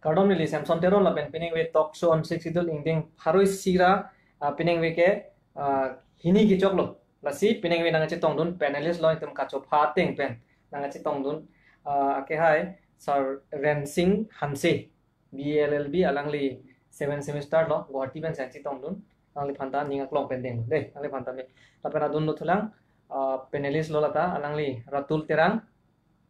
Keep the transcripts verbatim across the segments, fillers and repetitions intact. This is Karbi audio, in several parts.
Kardom neli Samson Teron lapen peningve talk show on Sixth Schedule ingdeng pharo isi ra, ah, peningve ke, ah, hini kechoklo. Lasi peningve nangchetongdun panelist lo itum kachopha ateng pen nangchetongdun, ah, akehai Sir Rensing Hanse, B A L L B, alangli seven semester lo, Guwahati pen nangchetongdun. Alangliphan ta ning aklong pen denglo dei, alangliphan ta me. Lapen adun lo thulang, ah, panelist lo lata, alangli Ratul Terang,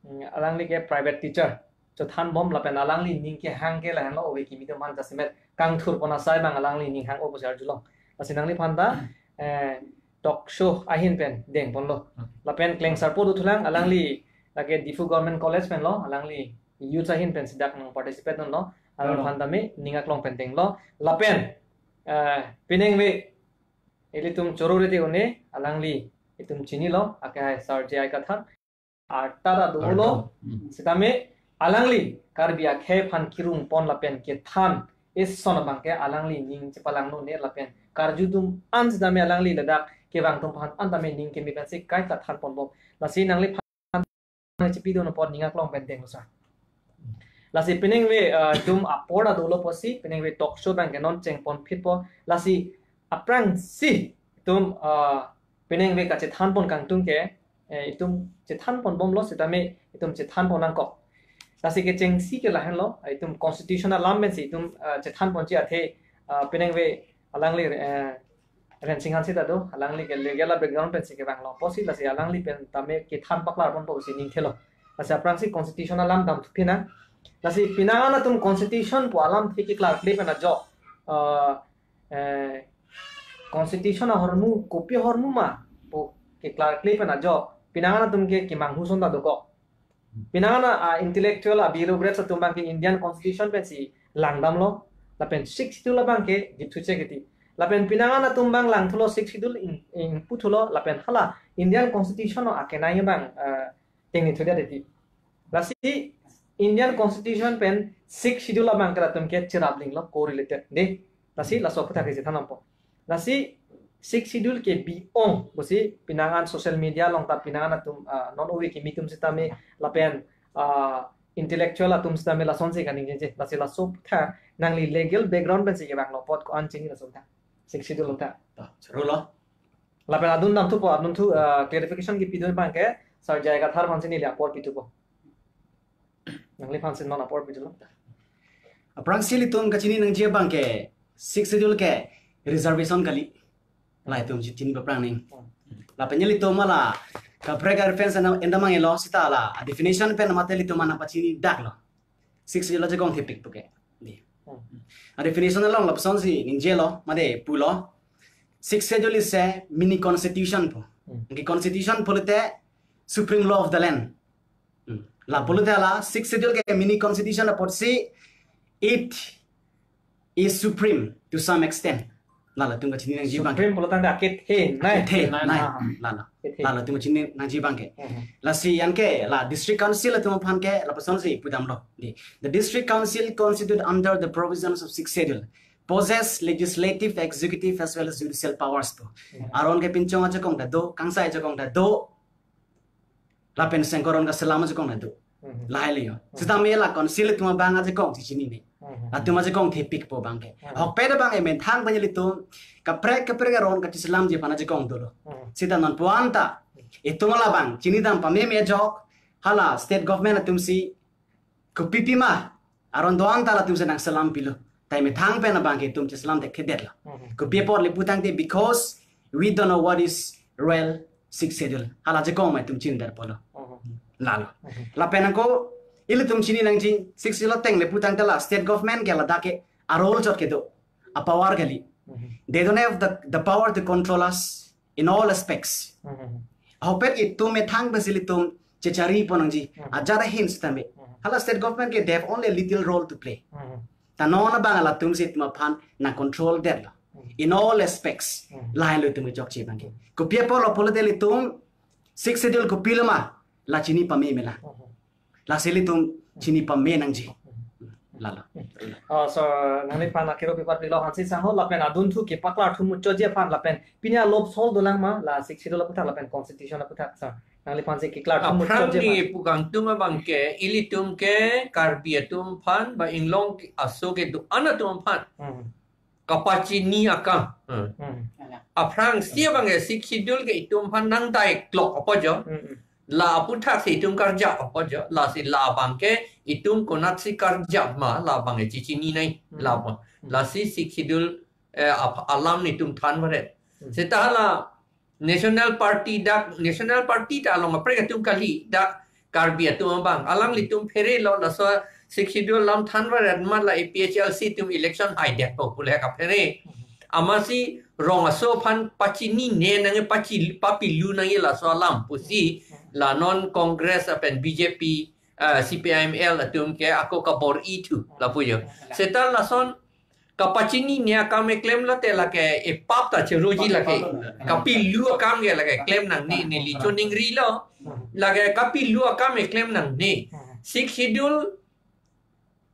mm, alangli ke private teacher. Chothanbom lapen alangli ning kehang ke lahenlo, ove kimi atum aphan jasemet kangthurpon asai abang alangli ning hang-o pusi arjulong. Lasi nangliphan ta, eh, talk show ahin pen dengponlo. Lapen Klengsarpo do thulang, alangli lake Diphu Government College pen lo, alangli youth ahin pensi dak nang participate dunlo. Alangliphan ta me ning aklong pen denglo. Lapen, eh, peningve ilitum choro rete un-e, alangli itum chinilo, akehai Sir J I Kathar. Arta ta dolo. Kardom. Hmm. Sitame alangli Karbi akhei aphan kirungpon lapen kethan eson abang ke alangli ning chepalangno ne lapen karju atum an sitame alangli ladak kevang atum aphan an tame ning keme pensi kaita thanponbom. Lasi nangliphan chepidun apot ning aklong pen denglo sir. Lasi peningve, ah, itum apor ta dolo pusi, peningve talk show abang ke non chengponphitpo. Lasi aphrangsi itum, ah, peningve kachethanpon kangtung ke, eh, itum chethanponbomlo sitame itum chethanpon nangkok. Lasi kechengsi ke lahenlo, itum constitution alam pensi itum, ah, chethanponji athe, ah, peningve alangli, eh, Rensing Hanse ta do, alangli ke legal a-background pensi kevanglo pusi, lasi alangli pen tame kethan paklarponpo pusi ning thelo. Lasi aphrangsi constitution alam damthu pina. Lasi penang an atum constitution pu alamthe keklarkle pen ajok, ah, eh, constitution ahormu, kopi ahormu ma pu keklarkle pen ajok penang an atum ke kemanghu ason ta dokok. Penang an a, ah, intellectual, ah, bureaucrats atum abang ke Indian Constitution pensi langdamlo, lapen Sixth Schedule abang ke gipthu chekiti. Lapen penang an atum abang langthulo, Sixth Schedule ing, ingputhulo, lapen hala Indian Constitution o akenai abang, ah, tengnithudet titi. Lasi Indian Constitution pen Sixth Schedule abang ke latum ke cheraplinglo, correlated dei. Lasi laso aphuthak kechethan nangpo. Lasi Sixth Schedule ke bi-ong pusi penang an social media along ta penang an atum, ah, non ove kimi atum sitame lapen, ah, intellectual atum sitame lasonsi kaningjeje. Lasi laso aphuthak nangli legal background pensi kevanglo apot ko-an chini laso aphuthak. Sixth Schedule along ta. Ta, choro lo. Lapen adun damthupo, adunthu, ah, clarification kepidun abang ke Sir J I Kathar aphansi neli apor pithupo. Nangliphansi non apor pithulo. Aphrangsi ilitum kachini nangji abang ke Sixth Schedule ke reservation kali. La itum chini paphrang ning. Hmm. Lapen ilitum hala kaprek reference ena, enda mangelo seta la definition pen mate ilitum nangpachini daklo. Sixth Schedule ajekong thepik pu ke. Dei. Hmm. A definition along lapusonsi ningjelo, mate pulo. Sixth Schedule is a mini constitution pu. Hmm. Anke constitution pulote supreme law of the land. Hmm. La pulote la Sixth Schedule ke mini constitution apotsi it is supreme to some extent. La latum kachini nangji abang ke. Supreme pulo tangte akethenei. Akethenei. Nai. La la. Akethe. La latum kachini nangji abang ke. Mhm. Lasi anke la District Council atum aphan ke lapusonsi pudamlo. Dei. The District Council constituted under the provisions of Sixth Schedule possess legislative, executive as well as judicial powers pu. Mhm. Aron ke pinchong ajakong ta do, kangsai ajakong ta do. Lapen sengkor aron kaselam ajakong ta do. Mhm. Lahai le yo. Mhm. Sitame la council atum abang ajakong chechinine. Mhm. Latum ajakong thepikpo abang ke. Mhm. Ahokpet abang emethang pen ilitum kaprek kaprek aron kachiselamji aphan ajakong dolo. Mhm. Seta non puan ta itum labang chinidam pameme ajok hala state government atumsi kopipi ma aron do-an ta latumsi nangselam pilo. Ta emethang pen abang ke itum cheselam thekthedetlo. Mhm. Kopi apot le pu tangte because we don't know what is real Sixth Schedule. Hala ajakong ma itum chinidetpolo. Mhm. Lalo. Mhm. Lapen ako ilitum chini nangji Sixth Schedule ateng le pu tangte la state government ke ladak ke a-role chot kedo, a-power kali. Mhm. They don't have the, the power to control us in all aspects. Mhm. Ahokpet itum methang pensi ilitum checharipo nangji. Mhm. Ajat ahin sitame. Mhm. Hala state government ke they have only a little role to play. Mhm. Ta non abang latumsi itum aphan nangcontroldetlo. Mhm. In all aspects. Mhm. Lahai lo itum kechokche abang ke. Mhm. Kopi apotlo pulote ilitum Sixth Schedule kopilo ma la chini pameme lang. Mhm. Lasi ilitum chini pame nangji. Mhm. Lalo. Oh, so nangliphan akiro pipat pilo hansi sangho lapen adunthu kepaklar thumut choji aphan lapen pini alop sol dolang ma la Sixth Schedule aputhak lapen constitution aputhak, sir. Nangliphan si keklar thumut choji aphan. Aphrang ni pukangtung abang ke ilitum ke Karbi atum aphan ba inglong aso kedo-an atum aphan. Hmm. Kapachini akam. Hmm. Hmm. Aphrangsi abang ke Sixth Schedule ke itum aphan nangdai klok apo jo. Hmm, hmm. La aputhak si itum karjap apo jo. Lasi la abang ke itum konatsi karjap ma la abang ke chechini nai. Hmm. La apo. Hmm. Lasi Sixth Schedule, eh, ap-, alam nelitum than varet. Hmm. Seta la National Party dak, National Party ta along kaprek atum kali dak Karbi atum abang. Alanglitum pherelo laso Sixth Schedule alam than varet ma la A P H L C atum election haidetpo pule kaphere. Amatsi rong aso aphan pachinine nangji, pachi, papilu nangji laso alam pusi la non Congress lapen B J P, eh, C P I M L atum ke ako kabor-i thu lapu jo. Seta lason kapachinine akam keklem lote lake epap ta cheroji lake. Kapilu akam ke lake klem nangne, neli choningrilo. Lake kapilu akam keklem nangne. Sixth Schedule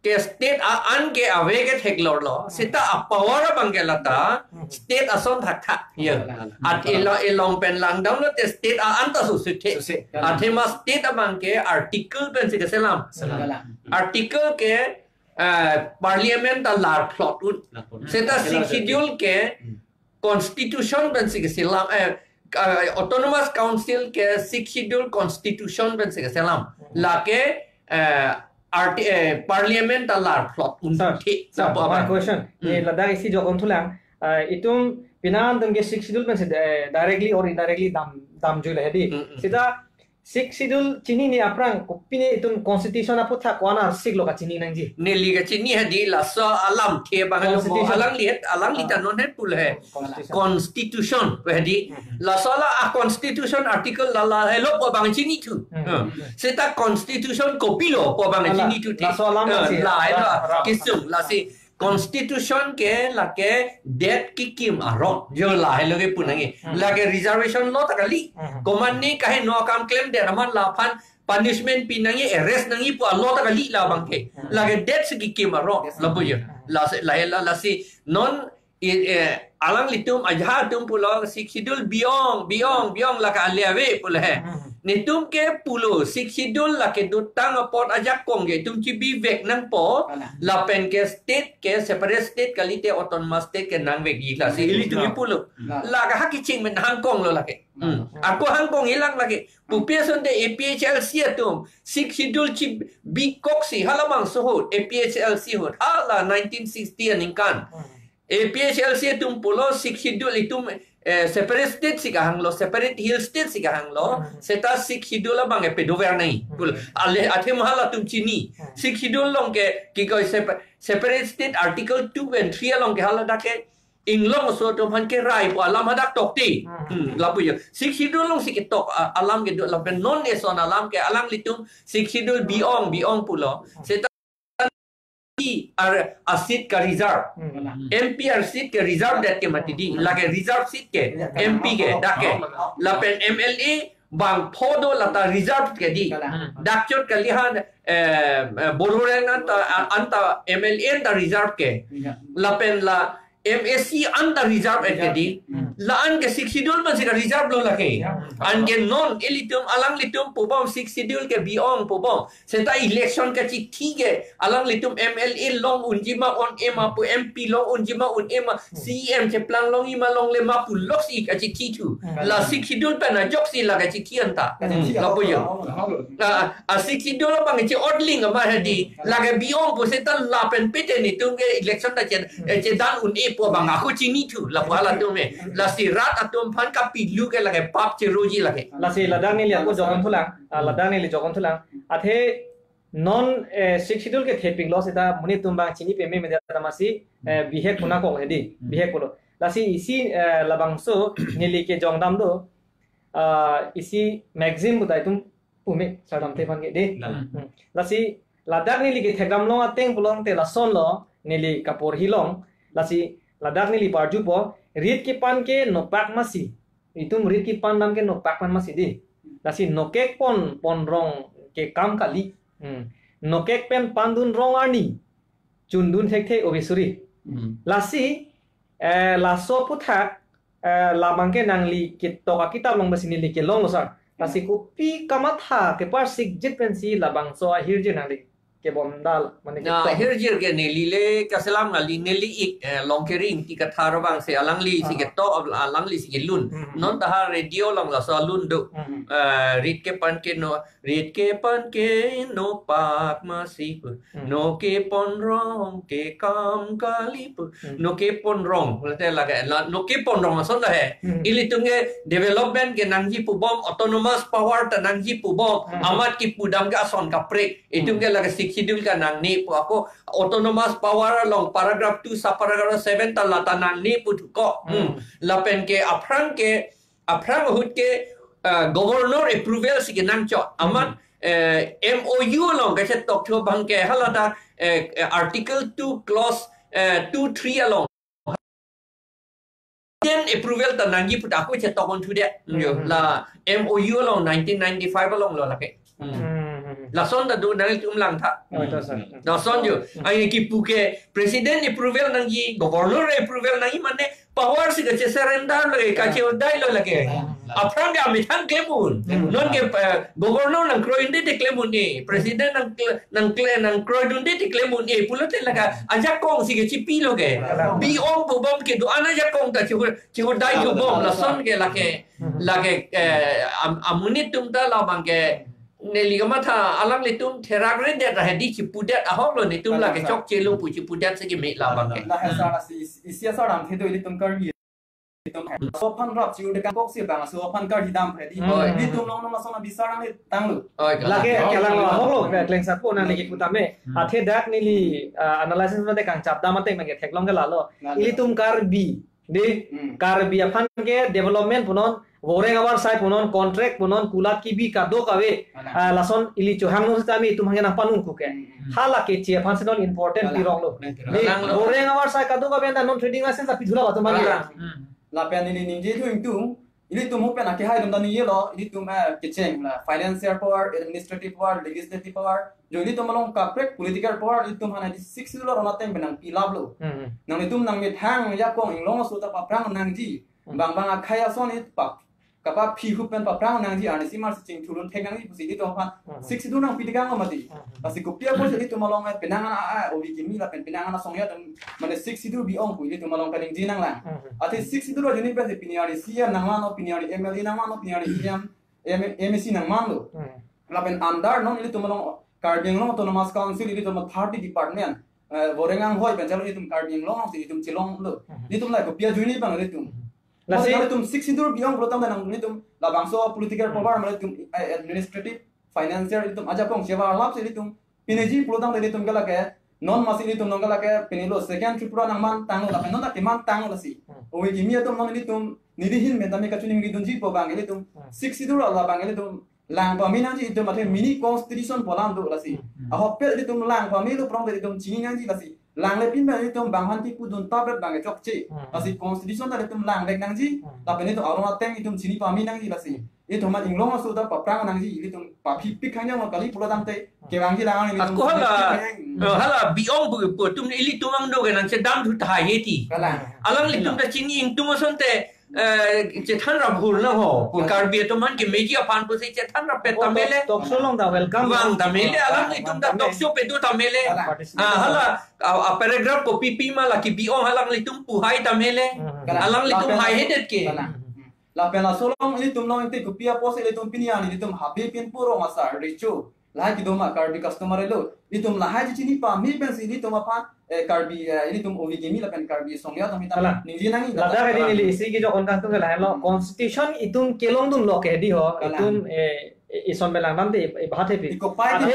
ke state a-an ke ave ke theklorlo. Seta apower abang ke lata state ason thakthak. Ya. At elo elong pen langdam lote state a-an ta susuthe. Suse. Athema state abang ke article pensi keselam. Selam. Article ke, eh, parliament ta larplot un. Larplot un. Seta Sixth Schedule ke Hmm. constitution pensi keselam, eh, eh, Autonomous Council ke Sixth Schedule constitution pensi keselam. Lake, eh, arti-, eh, parliament ta larplot un Sir, thi. Sir, Apa, apa? One question. Hmm. Ni ladak isi jokon thulang. Eh, itum pinan atum ke Sixth Schedule pensi, eh, directly or indirectly dam, damjuilo hedi. Hmm, hmm. Seta Sixth Schedule chinine aphrang kopine itum constitution aputhak ko-an arsik lo kachini nangji? Neli kachini hedi laso alamthe abang lo mo Constitution. alangli het, alangli ta Ah. non het pule he. Constitution. Constitution hedi. Mhm. Laso la a constitution article la la helo pu abang chini thu. Mhm. Hmm. Seta constitution kopilo pu abang Ala, chini thu the. laso alam Eh, lasi. la helo Ra, ra. kisung lasi. Constitution ke lake det kekim arong. Jo lahelo kepu nangji. Hmm. Lake reservation lo ta kali. Hmm. Komatne kaheno akam klemdet amat laphan punishment pi nangji, arrest nangji pu a-law ta kali la abang ke. Hmm. Lake det si kekim arong. Yes. Lapu jo. Hmm. Lasi, lahelo lasi non i, eh, alanglitum ajahak atum pulo Sixth Schedule bi-ong, bi-ong, bi-ong lake ale ave pule he. Hmm. Netum ke pulo Sixth Schedule lake dotang apot ajakong ke itum chibivek nangpo. Ala. Lapen ke state ke separate state kalite autonomous state ke nangvekji lasi Hmm. ilitum Hmm. pulo. Hmm. Lake ha kecheng men hangkong lo lake. Hmm. Hmm. Ako hangkong hilang lake. Pupi asonte A P H L C atum Sixth Schedule chibikoksi halabangso ahut A P H L C ahut hala nineteen sixty aningkan. Hmm. A P H L C atum pulo Sixth Schedule itum, eh, separate state si kahanglo, separate hill state si kahanglo, Hmm. seta Sixth Schedule abang ke pedover nangji. Hmm. Pulo, ale athema halatum chini. Hmm. Sixth Schedule along ke, kikoi sepa-, separate state article two and three along ke hala dak ke, inglong aso atum aphan kerai pu alam hadak tokte. Hmm. Hmm, lapu jo. Sixth Schedule along si ketok, a-, alam kedo lapen non eson alam ke alanglitum Sixth Schedule bi-ong, bi-ong pulo. Hmm. Seta ar a-seat ka-reserve. Hmm. M P a-seat ke-reserve det ke mati di. Hmm. Lake reserve seat ke, Hmm. M P ke, dak ke. Hmm. Lapen M L A bangpho do lata reserve ke di. Hmm. Dak chot kali han, eh, eh, Bororeng anta, anta M L A anta reserve ke. Hmm. Lapen la M A C anta reserve et ke di. Hmm. La-an ke Sixth Schedule pensi ka-reserve lo lake. Hmm. Anke non ilitum alanglitum pubom Sixth Schedule ke bi-ong pubom. Seta election kachithi ke alanglitum M L A long unji ma un-e ma pu M P long unji ma un-e ma Hmm. C E M cheplang longji ma longle ma puloksi kachithi thu. Hmm. La Sixth Schedule pen ajoksi la kachithi anta. Kachithi Hmm. Lapu jo. Hmm. A, a-Sixth Schedule abang che-odling ama hedi. Hmm. Lake bi-ong pu seta lapen pete netum ke election ta che, Hmm. eh, chedan un-e pu abang ako chini thu. Lapu halatum e. Lasi rat atum aphan kapilu ke lake pap cheroji lake. Lasi ladak neli ako jokon thulang. Ah, ladak neli jokon thulang. Athe non, eh, Sixth Schedule ke thepiklo seta monit atum abang chini peme media tamasi, eh, bihek puna kok hedi, Hmm. bihek pulo. Lasi isi, eh, labangso neli kejongdam do, ah, isi magazine puta itum pume sardam te aphan ke de. Lalo. Hmm. Lasi ladak neli kethekdam long ateng pulote lasonlo neli kaporhi long. Lasi ladak neli parjupo rit kepan ke nopak masi. Itum rit kepan dam ke nopak pen masi di. Lasi nokek pon pon rong ke kam kali. Hmm. Nokek pen pandun rong arni. chundun thekthe O B C suri. Hmm. Lasi, eh, laso aphuthak, eh, labang ke nangli ketok akitap along besi neli kelonglo sir. Lasi kopi kamatha kepar sikjit pensi labangso ahirjir nangli kebomdal mane Na ketok. Hirjir ke neli le kaselam ngali neli ik, eh, Longkiri Ingti Kathar abang si alangli si Ah. ketok, alangli si kelun. Hmm. Non ta ha radio along laso alun do. Hmm. Eh, rit ke pan ke no, rit ke pan ke no pak masi pu. Hmm. No kepon rong ke kam kali pu. Hmm. No kepon rong. Late lake, la, no kepon rong ason ta he. Hmm. Ilitum ke development kenangji pubom, autonomous power ta nangji pubom. Hmm. Amat kipudam ke ason kaprek. Itum Hmm. ke lake Sixth Schedule ke nangne pu ako autonomous power along paragraph two subparagraph seven ta lata nangne pu thuko. Hmm. Hmm. Lapen ke aphrang ke, aphrang ahut ke, uh, governor approval si kenangchot. Amat, Hmm. eh, M O U along kachetok thu abang ke hala ta, eh, eh, article two clause, eh, two three along. President approval ta nangji pu ta ako chetok on thu de. Yo, Hmm. la M O U along nineteen ninety-five along lo lake. Hmm. Hmm. Lason ta do nangtum langtha. Oh, itu, sir. Lason jo. Hmm. Ai kipu ke president approval nangji, governor approval nangji mane power si kachesurrender lake, Ah. kacheudai lo lake. Ah. Aphrang ke amethang klem un. Hmm. Non ke, eh, governor nangkroidunde te klem un-e. President nang kle-, nang kle-, nangkroidunde te klem un-e. Pulote lake ajakong si kachipi lo ke. Ah. Bi-ong pubom kedo-an ajakong ta chihu, chihudai Ah. pubom lason ke lake, Hmm. lake, eh, am-, amonit atum ta labang ke neli kamatha alanglitum therak redet ra hedi chipudet ahok lo netum Kalang lake sa. chokche lo pu chipudet si keme labang ke. Lahai sar si, isi asar damthe do ilitum Karbi. Ilitum so aphan rap chiu de kangkok si bang so aphan kar hidam hedi. Hmm. Ilitum long long asona bisar nang tanglo. Oi, kalang. Lake, Oh, kalang lo, kalang. ahok lo, ke kleng sapo nang lagi putame. Hmm. Athe dak neli, ah, analysis mate kangchap dam ateng mangke theklong ke lalo. Lalo. Ilitum Karbi, di, Hmm. Karbi aphan ke development punon, boreng abar sai punon, contract punon, kulat kibi kadokave, Kalang. ah, lason ili chohang nung sitame itum hangke nangpanung kuke. Hmm, hmm. Hala keche aphan si non important Kalang. pirong lo. Kalang. Di, Kalang lo. boreng abar sai kadokave anta non trading license api dhula batum mali. Kalang. Hmm. Lapen ili ningje thu ingtung, ilitum hopen akehai dum dani yelo, ilitum, eh, kecheng la financial power, administrative power, legislative power, jo ilitum along kaprek political power, ilitum hana di Sixth Schedule along ateng pen nangpilap lo. Hmm. Nanglitum nangmethang ajakong inglong aso ta paphrang nangji. Hmm. Bang bang akhai ason it pap. Kapaphi hupen paphrang nangji, arnisi mar si chingthurun thek nangji pusi ilitum aphan Hmm. Sixth Schedule nangpi tekang lo mati. Hmm. Lasi kopi apot si ilitum along, eh, penang ana, ah, O B Kimi lapen penang ana songya dam mane Sixth Schedule bi-ong pu ilitum along kaningje nanglang. Hmm. Athe Sixth Schedule ajoine pensi pini arnisi nangmanlo, pini arni M L A nangmanlo, pini arni E M, M-, M A C nangmanlo. Hmm. Lapen under non ilitum along Karbi Anglong Autonomous Council ilitum thirty department, eh, boreng anghoi pen chalo ilitum Karbi Anglong si ilitum chelonglo. Hmm. Ilitum la kopi ajoine abang ilitum. Hmm. Lasi Mane ilitum Sixth Schedule bi-ong pulotangte nang ilitum labangso political Hmm. power mane ilitum, eh, administrative, financial ilitum ajakong chevar lap si ilitum piniji pulotangte ilitum ke lake non masi ilitum nong ke lake pinilo second Tripura nangman tanglo lapen non ta keman tanglo si. Hmm. O B Kimi atum non ilitum nelihin pen tame kachiningri dunji pu abang ilitum Hmm. Sixth Schedule labang ilitum lang pame nangji ilitum athe mini constitution pu alam do lasi. Hmm. Ahokpet ilitum lang pamelo prong ilitum chini nangji lasi. Lang le pin ilitum bang aphan kipu dun tablet bang chokche. Hmm. Lasi constitution ta ilitum lang vek nangji. Hmm. Lapen ilitum arong ateng ilitum chini pame nangji lasi. Ilitum ma inglong aso ta paphrang nangji, ilitum paphi pik hanyang kali pulotangte, kevangji lang ilitum Ako hala, Hmm. eh, hala bi-ong pu pu atum ilitum angno ke nangchedam thu tahai hedi. Kalang. Alanglitum ta chini ingtung asonte, eh, chethan rap hul na ho. Pu Karbi atum aphan kemeji aphan pusi chethan rap pet Oh, tame le. Talk, talk show along ta welcome. Vang tame le, alanglitum ta Welcome. talk show pedo tame le. Kalang. Participate. Ah, hala, a, a paragraph kopi pi ma la kibi-ong alanglitum puhai tame le. Hmm. Kalang. Alanglitum Lapen hai hedet ke. Kalang. Hmm. Lapen laso along ilitum along ingti kopi apot si ilitum pini arni ilitum habe pin puro masa recho. Lahai kedo ma Karbi customary law. Ilitum lahai chini pame pensi ilitum aphan, eh, Karbi, eh, ilitum O B Kimi lapen Karbi songya tame tame Kalang. ningje nangji. Ladak ini neli isi kejok on kangtung ke lahelo. Hmm. Constitution itum kelongdunlo ke hedi ho. Kalang. Itum, eh, ison belang nam de, eh, bahat hepi. Iko pai Athe,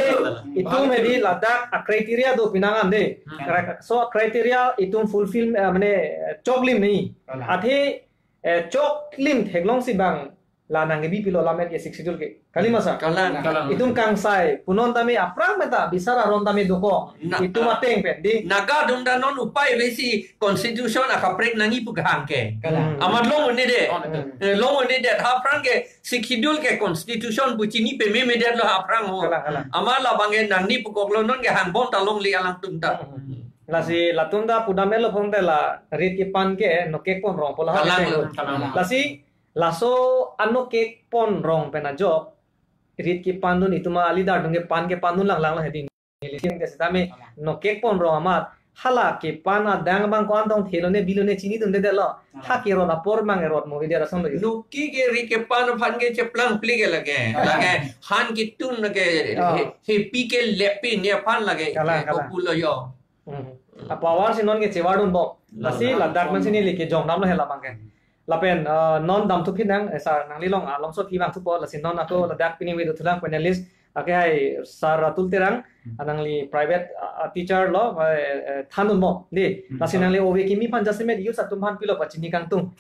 di. itum hedi ladak a criteria do pinangan de. Hmm. Kra-, so criteria itum fulfill, eh, mane, eh, choklim nangji. Kalang. Athe, eh, choklim theklong si bang la nangkebi pilo lamen ke Sixth Schedule ke. Kali masa? Kalang, kalang. Itum kangsai punon tame aphrang meta bisar aron tame dokok. Na, Itum ah. ateng pen di. Naga atum ta non upai besi constitution akaprek nangji pu kehang ke. Kalang. Hmm. Amat long un-edet. Oh, Hmm. Eh, long un-edet. Aphrang ke Sixth Schedule ke constitution pu chini pame medet lo aphrang ho. Kalang, kalang. Amat labang ke nangji pu koklo non ke hanbon ta longle alangtum ta. Hmm. Lasi latum ta pudam elo pon te la rit kepan ke nokek pon rong pu la Kalang hadi lo, te. Kalang. Lasi laso anokek pon rong pen ajok rit kepan dun itum a-leader atum kepan kepan dun lang lang lo hedi. Neli sing ke setame nokek pon rong amat hala kepan adang abang ko-an tong thelo ne bilo ne chinidunde det lo. Ha kerot apor mang erot mo video ason lo. Luki ke rit kepan aphan ke cheplang pli ke lake. Lake han ketun lake. Ah. He, hepi ke lepi ne aphan lake. Kalang, kalang. Kopulo yo. Hmm. A power si non ke chewar dun bom. Lasi ladak man si neli kejong damlo hela abang ke. Lapen, eh, non damthu phi nang, eh, sir, nangli long, ah, longso phi vangthupo, lasi non ako ladak pini video thulang panelist, ake hai sir Ratul Terang, ah, nangli private, ah, ah, teacher lo, eh, eh, than dun bom, di. Hmm. Lasi nangli ove kimi aphan jasemet youth atum aphan pilo pachini kangtung.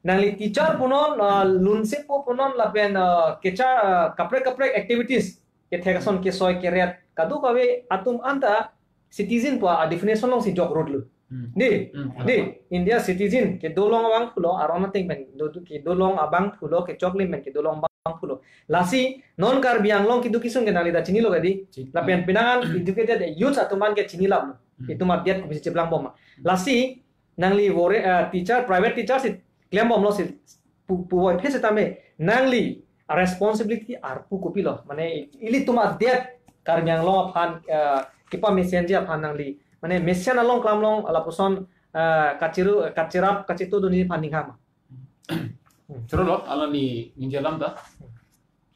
Nangli teacher punon, ah, lunsepo punon lapen, ah, kecha, ah, kaprek kaprek activities kethek ason kesoi keret kadokave atum anta citizen pu a-definition along si jok rut lo. Hmm. Di, hmm, di, India citizen kedo long abang pulo, aron ateng pen do, do, kedo long abang pulo, kechoklim pen kedo long abang pulo. Lasi non Karbi Anglong keduk kesung ke nangli ta chinilo ke di. Chin-, lapen pinangan educated youth atum an ke chinilap lo. Hmm. Itum abiat kopisi cheplang bom ma. Lasi nangli vore, eh, teacher, private teacher si klem bom lo si pu, puvoiphit setame nangli a-responsibility arpu kopilo. Mane ilitum adet Karbi Anglong aphan, eh, kepamesen ji aphan nangli. Mane mesen along klam long lapuson, eh, kachiru, kachirap, kachitudun ji aphan ning hama. Choro lo, alangli ningje alam ta.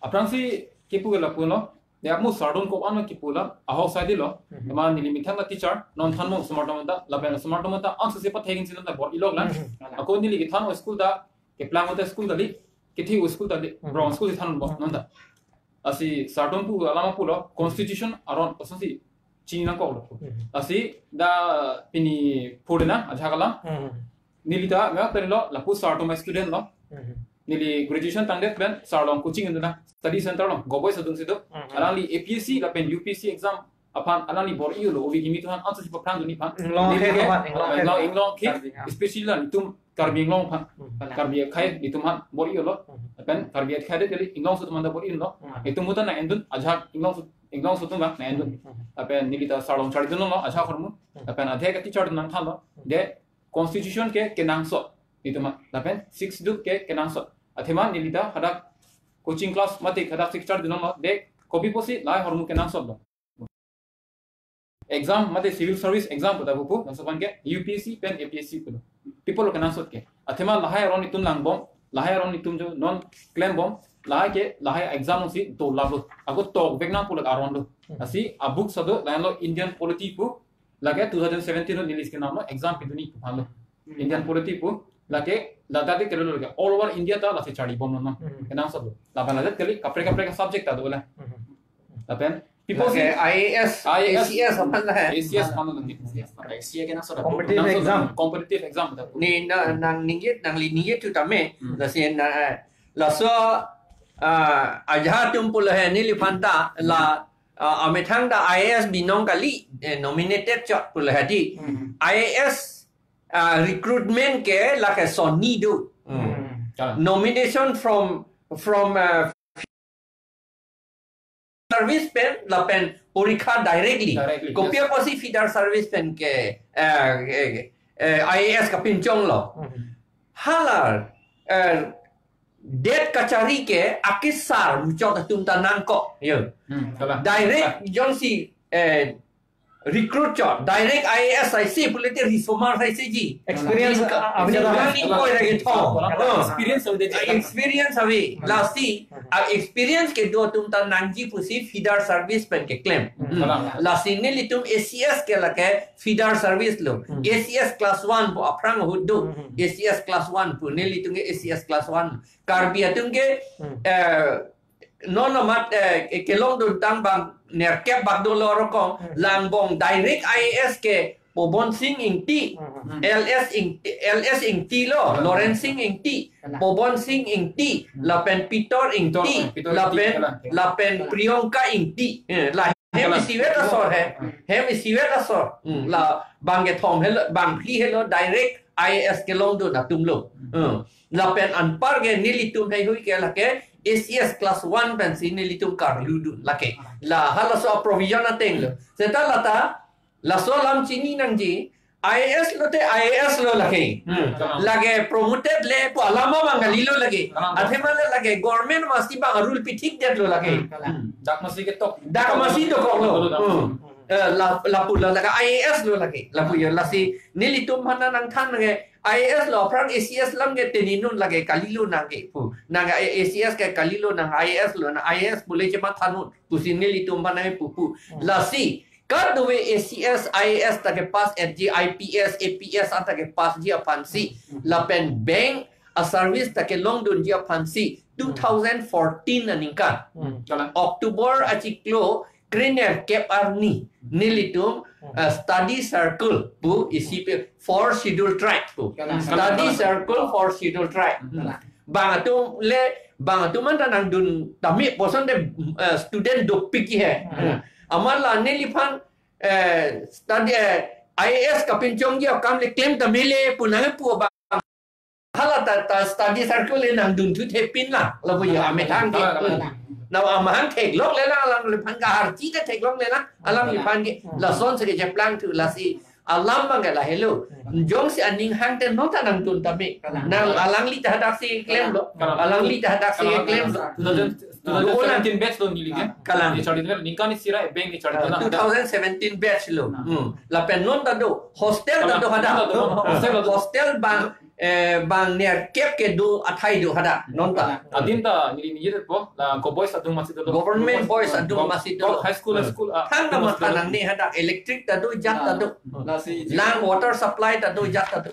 Aphrangsi kipu ke lapu lo. Ya mo sardon ko ano kipu la. Ahok sai di lo. Mhm. Ema neli methang la teacher, non than mo osomar atum ta, lapen osomar atum ta, ang sese pathek insin ta bor-i lok la. Mhm. Ako neli kethan o school ta, keplang o ta school ta li, kethi o school ta li, Mhm. wrong school si than bom, non ta. Lasi sardon pu alam pulo, constitution aron, osonsi chini nangkok lo. Mhm. Lasi da pini pudena, ajak alam. Mhm. Neli ta, nga tadi lo, lapu sardon student lo. Mhm. Neli graduation tangdet pen, sar along coaching induna, study center lo, Goboi Sadung situ. Mhm. Alangli A P S C lapen U P S C exam aphan, alangli bor-i lo, ove kimi atum aphan, answer si paphrang dunji aphan. Inglong Neli akhei ke, aphan, inglong akhei inglong, aphan. Inglong akhei, Karbi Anglong. Especially la itum Karbi Anglong aphan. Mhm. Karbi akhei, itum aphan bor-i lo. Mhm. Lapen Karbi akhei adet kali, Inglong aso atum aphan ta bor-i lo. Mhm. Itum muta nang-endun, ajak Inglong aso, Inglong aso atum bang nang-endun. Mhm. Lapen neli ta sar along charli dunlo, ajak ahormu. Mhm. Lapen adhe ka teacher atum nangthanlo. Mhm. De constitution ke kenangsot itum aphan. Lapen Sixth Schedule ke kenangsot. Athema neli ta hadak coaching class mate hadak six charli dunlo. De kopi pusi lahai ahormu kenangsot lo. Exam mate civil service exam pu ta pupo, laso aphan ke U P S C pen A P S C pulo. People lo kenangsot ke. Athema lahai aron itum lang bom, lahai aron itum jo non klem bom, lahai ke, lahai exam si dolap lo. Ako tokvek nang pulo aron lo. Hmm. Lasi a-book sado, lahai lo Indian Polity pu, lake two thousand seventeen lo neli skin lo, exam pidunji pu aphan lo. Hmm. Indian Polity pu, lake, ladak de kelo lake, all over India ta lake charli bom lo no. Hmm. Kenangsot lo. Lapen ladak kali, kaprek kaprek subject ta do la. Hmm. Lapen, people Lake si I A S, I A S. A C S aphan la hai. A C S aphan lo nangji. A C S kenangsot lo. Competitive Kenangsot lo. Exam. Competitive exam ta. Ni na, nang ningjit, nangli ningjit tu tame, Hmm. lasi na, eh, laso, ah, ajat atum pulo hai neliphan ta, la, ah, amethang ta I A S binong kali, eh, nominated chot pulo hai di. Hmm. I A S, ah, recruitment ke lake sonni do. Hmm. Hmm. Kalang. Nomination from, from, ah, service pen lapen porikha directly. Directly, Kopi yes. apotsi feeder service pen ke, eh, eh, eh, I A S kapinchong lo. Mhm. Hala, eh, det kachari ke akesar muchot atum ta nangkok. Yo. Hmm, kalang. Direct Kalang. jongsi, eh, recruit chot, direct I A S aisi pulote risomar aisi ji. Experience Inka-, a-, available. Inka-, Inka-, koi lagi thong. Kalang. Oh. Experience ave ji. Ah, experience ave. Hmm. Lasi, Hmm. ah, experience kedo atum ta nangji pusi feeder service pen keklem. Hmm. Hmm. Kalang. Lasi nelitum A C S ke lake feeder service lo. Hmm. A C S class one pu aphrang ahut do. Hmm. A C S class one pu nelitum ke A C S class one. Karbi atum ke, Hmm. eh, non amat, eh, ke-, kelongdun tang bang nerkep bak dolo rokong, Hmm. langbong direct I A S ke Pobon Sing Ingti, Hmm. L S Ingti, L S Ingti lo, Hmm. Lawrence Sing Ingti, Hmm. Pobon Sing Ingti, Hmm. lapen Peter Ingti, Peter, Peter lapen, Ingti, kalang. lapen Priyanka Ingti. Eh, la hem Kalang. isivet asor he, Hmm. hem isivet asor. Hmm, la bang kethom helo, bang phli helo direct I A S kelongdun atum lo. Hmm. Hmm. Lapen anpar ke nelitum heihui ke lake A C S class one pensi nelitum karludun lake. La halaso provision ateng lo. Seta lata Laso alam chini nangji, I A S lote I A S lo lake. Hmm. Lake promoted le pu alam abang kalilo lake. Kalang. Athema le lake government masi bang rule pithikdetlo lake. Hmm, kalang. Hmm. Dak masi ketok. Dak masi dokoklo. Kalang. Hmm. Eh, la, lapu la lake I A S lo lake. Lapu yo lasi nelitum aphan nangthan lake I A S lo aphrang A C S alam ke teni non lake kalilo nang ke pu. Nang A C S ke kalilo nang I A S lo nang I A S pule chemathanun. Pusi nelitum aphan nangpu pu. Hmm. Lasi Kadokave A C S, I A S ta kepass etji, I P S, A P S anta kepassji aphansi, Hmm. lapen bank a-service ta kelongdunji aphansi, Hmm. two thousand fourteen aningkan, Hmm. Kalang. October achiklo krenerkep arni, nelitum, Hmm. uh, study circle pu isi pu four schedule tribe pu. Kalang. Study Kalang. Circle four schedule tribe. Hmm. Kalang. Bang atum le, bang atum anta nangdun tame puson te, eh, student dopik he. Hmm. Amat la neliphan, eh, study, eh, I A S kapinchongji akam le klem tame le pu nangpu abang. Hala ta, ta study circle le nangdun thu thepin la, lapu yo amethang ke. Kalang, kalang, kalang. Na amahang theklok le la, alangliphan kaharchi ta theklok le la, alangliphan ke. Kalang. Lasonsi kecheplang thu lasi alam abang ke lahelo. Jongsi aning hangte non ta nangdun tame. Kalang. Nang alangli ta hadaksi klemlo. Kalang. Alangli ta hadaksi Kalang. Klemlo. Two thousand, two thousand seventeen batch lo neli ke. Kalang. Neli charli ningkan isi ra bank neli charli Uh, na. Two thousand seventeen batch lo. Hmm. Lapen non ta do. Hostel ta do hadak. Kalang. Hostel ta do. Hostel bang, eh, bang nerkep kedo athai do hadak. Non ta. Adim ta neli neli po la ko boys adung masi dolo. Government boys adung masi dolo. High school, high school, ah, thang ta adung masi dolo. Matha nangne hadak electric ta do, jat ta do. Lasi lang water supply ta do, jat ta do.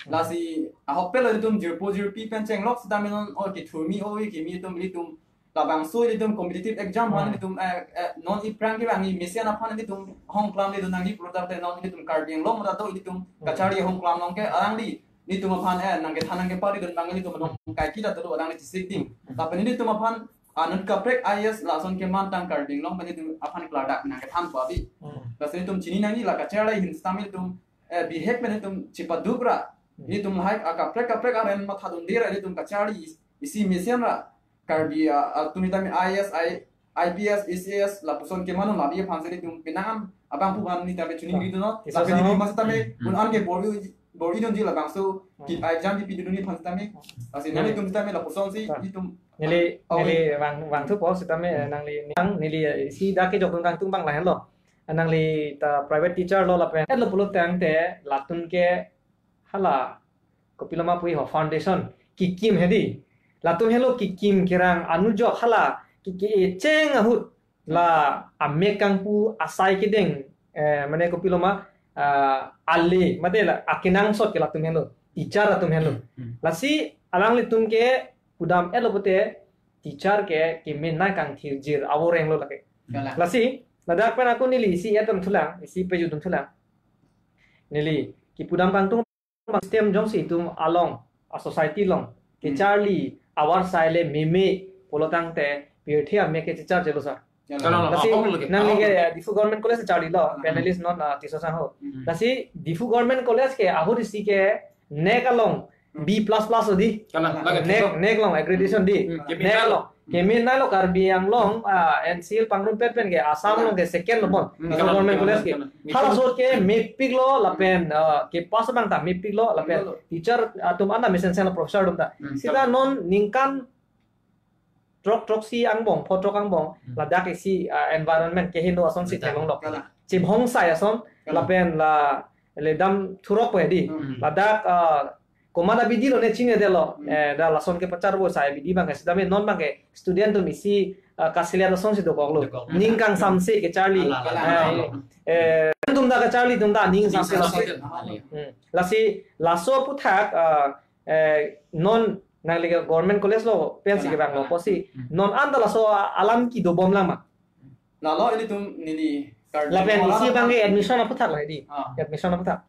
Lasi ahok pelo itum jirpo jirpi pen chenglok sita minon o kithurmi o kimi itum itum labangso itum competitive exam aphan Hmm. itum, eh, eh, non iphrang kevangji mesen aphan itum hongklam le do nangji pulote non itum Karbi Anglong mata do itum Hmm. kacharli hongklam along ke alangli itum aphan, eh, nangkethan nangkepari dun bang itum non kaike ta do alangli chisik ding. Lapen itum aphan anut kaprek I A S lason kemantang Karbi Anglong pen itum aphan klardak nangkethan pu abi. Hmm. Lasi itum chini nangji la kacharli ahin sitame itum, eh, bihek pen itum chipaduk ra. Hmm. Itum lahai akaprek kaprek aren mathadunde ra itum kacharli isi mesen ra. Karbi, ah, atum itum I A S, I, I P S, A C S, lapuson kemano labi aphansi itum penang abangphu aphan itum chini Hmm. nangji dun no. Isa Lapen sama. Itum masi tame, Hmm. un an ke bor-i bor-idunji labangso, Hmm. ki, ah, exam kipidunji aphan sitame. Hmm. Lasi Neli. Nelitum sitame lapusonsi, Hmm. itum, Neli, ah, neli okay. Vang, vangthupo sitame, Hmm. nangli, nang, neli, eh, isi dak kejokdun kangtung abang lahenlo. Nangli ta private teacher lo lapen. Eh, lo pulo tangte, latum ke hala, kopilo ma pu ho foundation, kikim hedi. Latum helo kikim kerang anujok hala, ki, ki, eh, cheng ahut. La amek kangpu asai kedeng, eh, mane kopilo ma, ah, ale, mate la akenangsot ke latum helo, teacher atum helo. Hmm. Lasi alanglitum ke pudam-etlo pute, teacher ke kemenei kangthirjir avoreng lo lake. Kalang. Lasi, ladak pen ako neli isi et dam thulang, isi pejut dam thulang. Neli, kipudam kangtung system jongsi itum along, a society along, Hmm. kecharli, avar sai le meme, pulo tangte, pirthe amek kechecharjelo sir. Kalang, kalang. Lasi, Ahok lo ke, nangli ahok ke, lo ke. Diphu Government College charlilo, Hmm. panelist non, ah, tiso sangho. Hmm. Lasi, Diphu Government College ke, ahut isi ke, nek along, Hmm. B plus plus lo di. Kalang, lake Nek, tiso. Nek along, accreditation di. Hmm. Kemenei lo. Nek along. Kemenei lo Karbi Anglong, ah, N C L pangrumpet pen ke, Assam along ke second lo bon. Hmm. Diphu Kalang, Government kalang, College ke. Kalang. Hala sot ke mepiklo lapen, ah, kepass abang ta mepiklo lapen Mepiklo. Teacher atum anta mesen sen lo professor atum ta. Hmm, Sita kalang. Non ningkan throk throksi angbong, pho throk angbong, Hmm. ladak isi, ah, environment kehingno asonsi Betul. Theklonglo. Kalang. Chibhongsai ason, Kalang. Lapen la ledam thurok po hedi. Hmm. Ladak, ah, komat abidi lo ne chinine detlo. Hmm. Eh, da lason kepacharvo sai abidi abang ke sitame non abang ke student atum isi, ah, kasilia asonsi dokoklo. Dokok. Ning kangsamse kecharli. Ala, ala, Eh, ala. Eh, atum ta kacharli atum ta ning Ning samse laso. Samse. Hmm. Lasi laso aphuthak, ah, eh, non nangli ke Government College lo pensi Kalang, kevanglo kalang. Pusi. Hmm. Non anta laso alam kedo bomlang ma. Lalo ilitum neli Karbi Lapen Anglong isi alam abang ke admission aphuthak lo hedi. Ah. Admission aphuthak.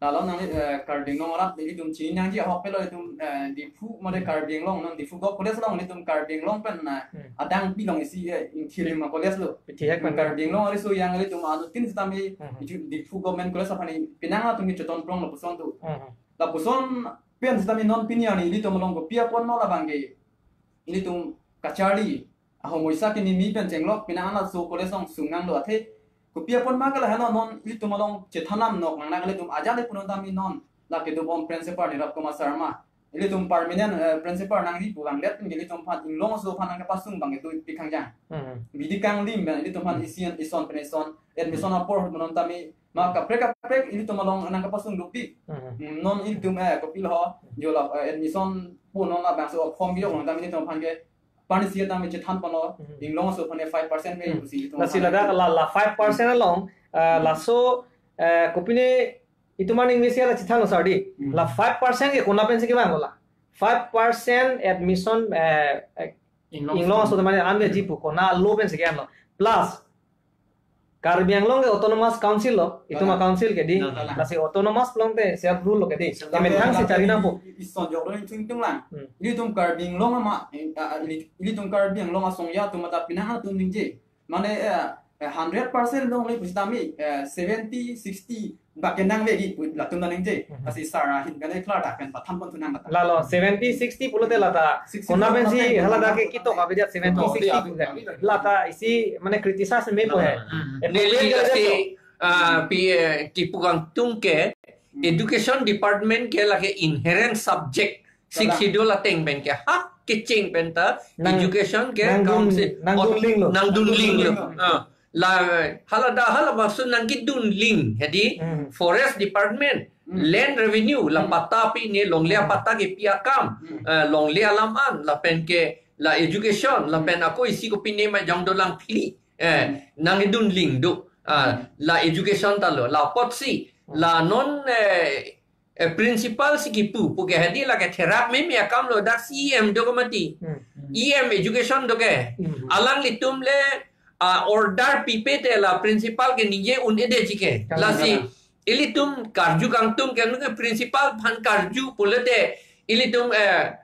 Lalo nangli, eh, Karbi Anglong alam ilitum chini nangji ahok pelo itum, eh, Diphu mate Karbi Anglong non Diphu Gov College along ilitum Karbi Anglong pen na Hmm. adang pilong isi, eh, ingthirim a college lo. Pithihek pen. Karbi Anglong ariso yang ilitum anuttin sitame Hmm. itum Diphu Government College aphan penang atum ke choton prong lapuson tu. Hmm. Lapuson pen sitame non pini arni ilitum along kopi apot ma labang ke ilitum kacharli ahomoisa ke nimi pen chenglok penang ana so college along sungang lo athe Kopi apot ma ke lahelo, non ilitum along chethan nam nok nang nang ilitum ajat le punon tame non lake dobom principal Nirab Kumar Sharma. Ilitum permanent, eh, principal nangji pu vangdet pen ke ilitum aphan Inglong aso aphan nangkepasung abang ke dopik kangjang. Hmm. Bidi kangdim pen ilitum aphan isi an ison pen ison admission apor punon tame ma kaprek kaprek ilitum along nangkepasung dopik. Hmm. Hmm, non ilitum, eh, kopi lo, jo la, eh, admission pu non labangso form bijok non tame ilitum aphan ke pani si tame chethan ponlo, Hmm. Inglong aso aphan five percent me Hmm. pusi ilitum Lasi aphan ladak ke la, la five percent along, eh, Hmm. laso, eh, kopine itum an English ya la chethan lo sir di. Hmm. La five percent ke kona pensi kevang lo la. Five percent admission, eh, eh, Inglong aso teman an ke ji pu kona lo pensi kevang lo. Plus, Karbi Anglong ke autonomous council lo, itum Kalang. a-council ke di, Kalang. lasi autonomous pulote self rule lo ke di. Self Kemethang rule si lo. chari nangpo. I-, ison jok lo ning tung tung lang. Hmm. Ilitum Karbi Anglong ama, eh, ah, ili-, ilitum Karbi Anglong asong ya atum mata pinang atum ningje. Mane, eh, eh, hundred percent dong le pusitame, eh, seventy, sixty, ba kenang ve di pu latum ta ningje. Hmm. Lasi sir ahin kane klar ta pen pathan pon thu nang kata. Lalo, seventy, sixty pulote lata. Sixty Kona pulote pensi lata hala dake kona kito kabe dia seventy, Oh, sixty iya. pulote. Lata isi mane criticize mepo he. Hmm. Eh, Neli pulote lasi, ah, pi, eh, kipu kangtung ke, Hmm. Education Department ke lake inherent subject Sixth Kalang. Schedule ateng pen ke hak kecheng pen ta Nang, education ke nangdun, council nangdun ot-, ling lo. nangdun ling lo. Nangdun ling lo. Ah, la hala da hala maksud nangkedun ling hedi Hmm. Forest Department, Hmm. Land Revenue, la Hmm. patta pine, longle Hmm. patta kepi akam, Hmm. eh, longle alam an, lapen ke la education, lapen Hmm. ako isi kopine ma jong dolang phli. Eh, Hmm. nangkedun ling do. Ah, Hmm. la education ta lo, la apotsi, Hmm. la non, eh, eh, principal si kipu, pu ke hedi lake therak meme akam lo dak C E M do ke mati. Hmm. E M education do ke. Hmm. Alanglitum le, ah, order pipe te la principal ke ningje un-edet ji ke. Kalang, Lasi, kalang. ilitum karju kangtung ke nung ke principal aphan karju pulote ilitum, eh,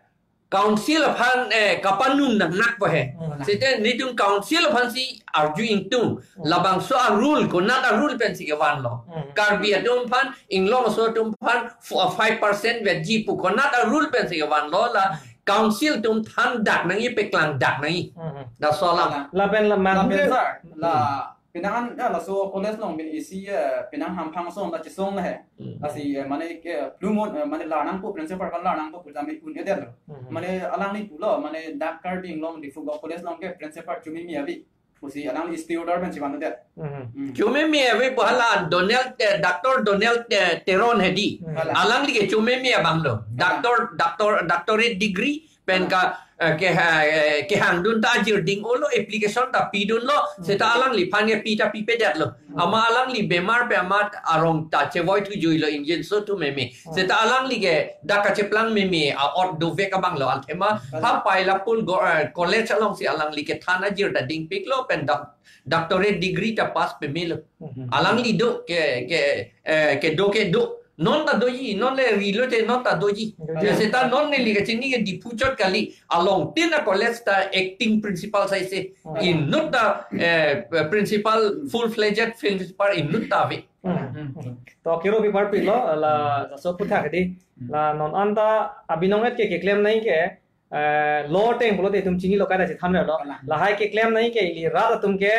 council aphan, eh, kapanung nangnak po he. Hmm. Seta nelitum council aphan si arju ingtung. Hmm. Labangso a-rule, konat a-rule pensi kevan lo. Hmm. Karbi atum aphan, Inglong aso atum aphan, fu-, five percent vetji pu konat a-rule pensi kevan lo la Hmm. council atum than dak nangji, peklang dak nangji. Hmm. That's all. Kalang. Lapen la Lapen manghu sir, la Hmm. Penang an, ya, laso college along bin isi, eh, penang hamphang asong ta chesong la he. Hmm. Lasi, eh, mane ke, plumon, eh, mane la nangpo principal aphan la nangpo pu tame un-edet lo. Hmm. Mane alangli pulo, mane dak Karbi Anglong Difugou College along ke principal chomeme ave pusi alangli stay order pen chevan-edet. Hmm. Hmm. Chomeme ave pu hala Donald, eh, Doctor Donald, eh, Teron hedi. Hmm. Hala. Alangli ke chomeme abang lo. Hala. Doctor, doctor, doctorate degree pen Hala. ka, eh, ke, eh, kehangdun ta ajirding olo, application ta pidun lo, Hmm. seta alangliphan ke pi ta pipedet lo. Hmm. Ama alangli bemar pen amat arong ta chevoi thujui lo, ingjinso thu meme. Hmm. Seta alangli ke dak kacheplang meme a-ot dovek abang lo, anthema Hala. ha pai la pun go, eh, college along si alangli kethan ajir ta dingpik lo pen dak doctorate degree ta pass peme lo. Mhm. Alangli do ke, ke, eh, kedo kedo. Non ta doji, non le rilo te non ta doji. Doji. Ya seta non neli kachini ke Diphu chot kali. Along tin a-college ta acting principal saise. Mhm. Inut ta, eh, principal, full-fledged principal inut ta ave. Mhm. Mhm. To kero bi parpik lo, la, laso aputhak di. Mhm. La non anta abinong et ke keklem nangji ke, eh, law ateng pulote itum chinilo, kaita chethan lo. Kalang. Lahai keklem nangji ke ili rat atum ke,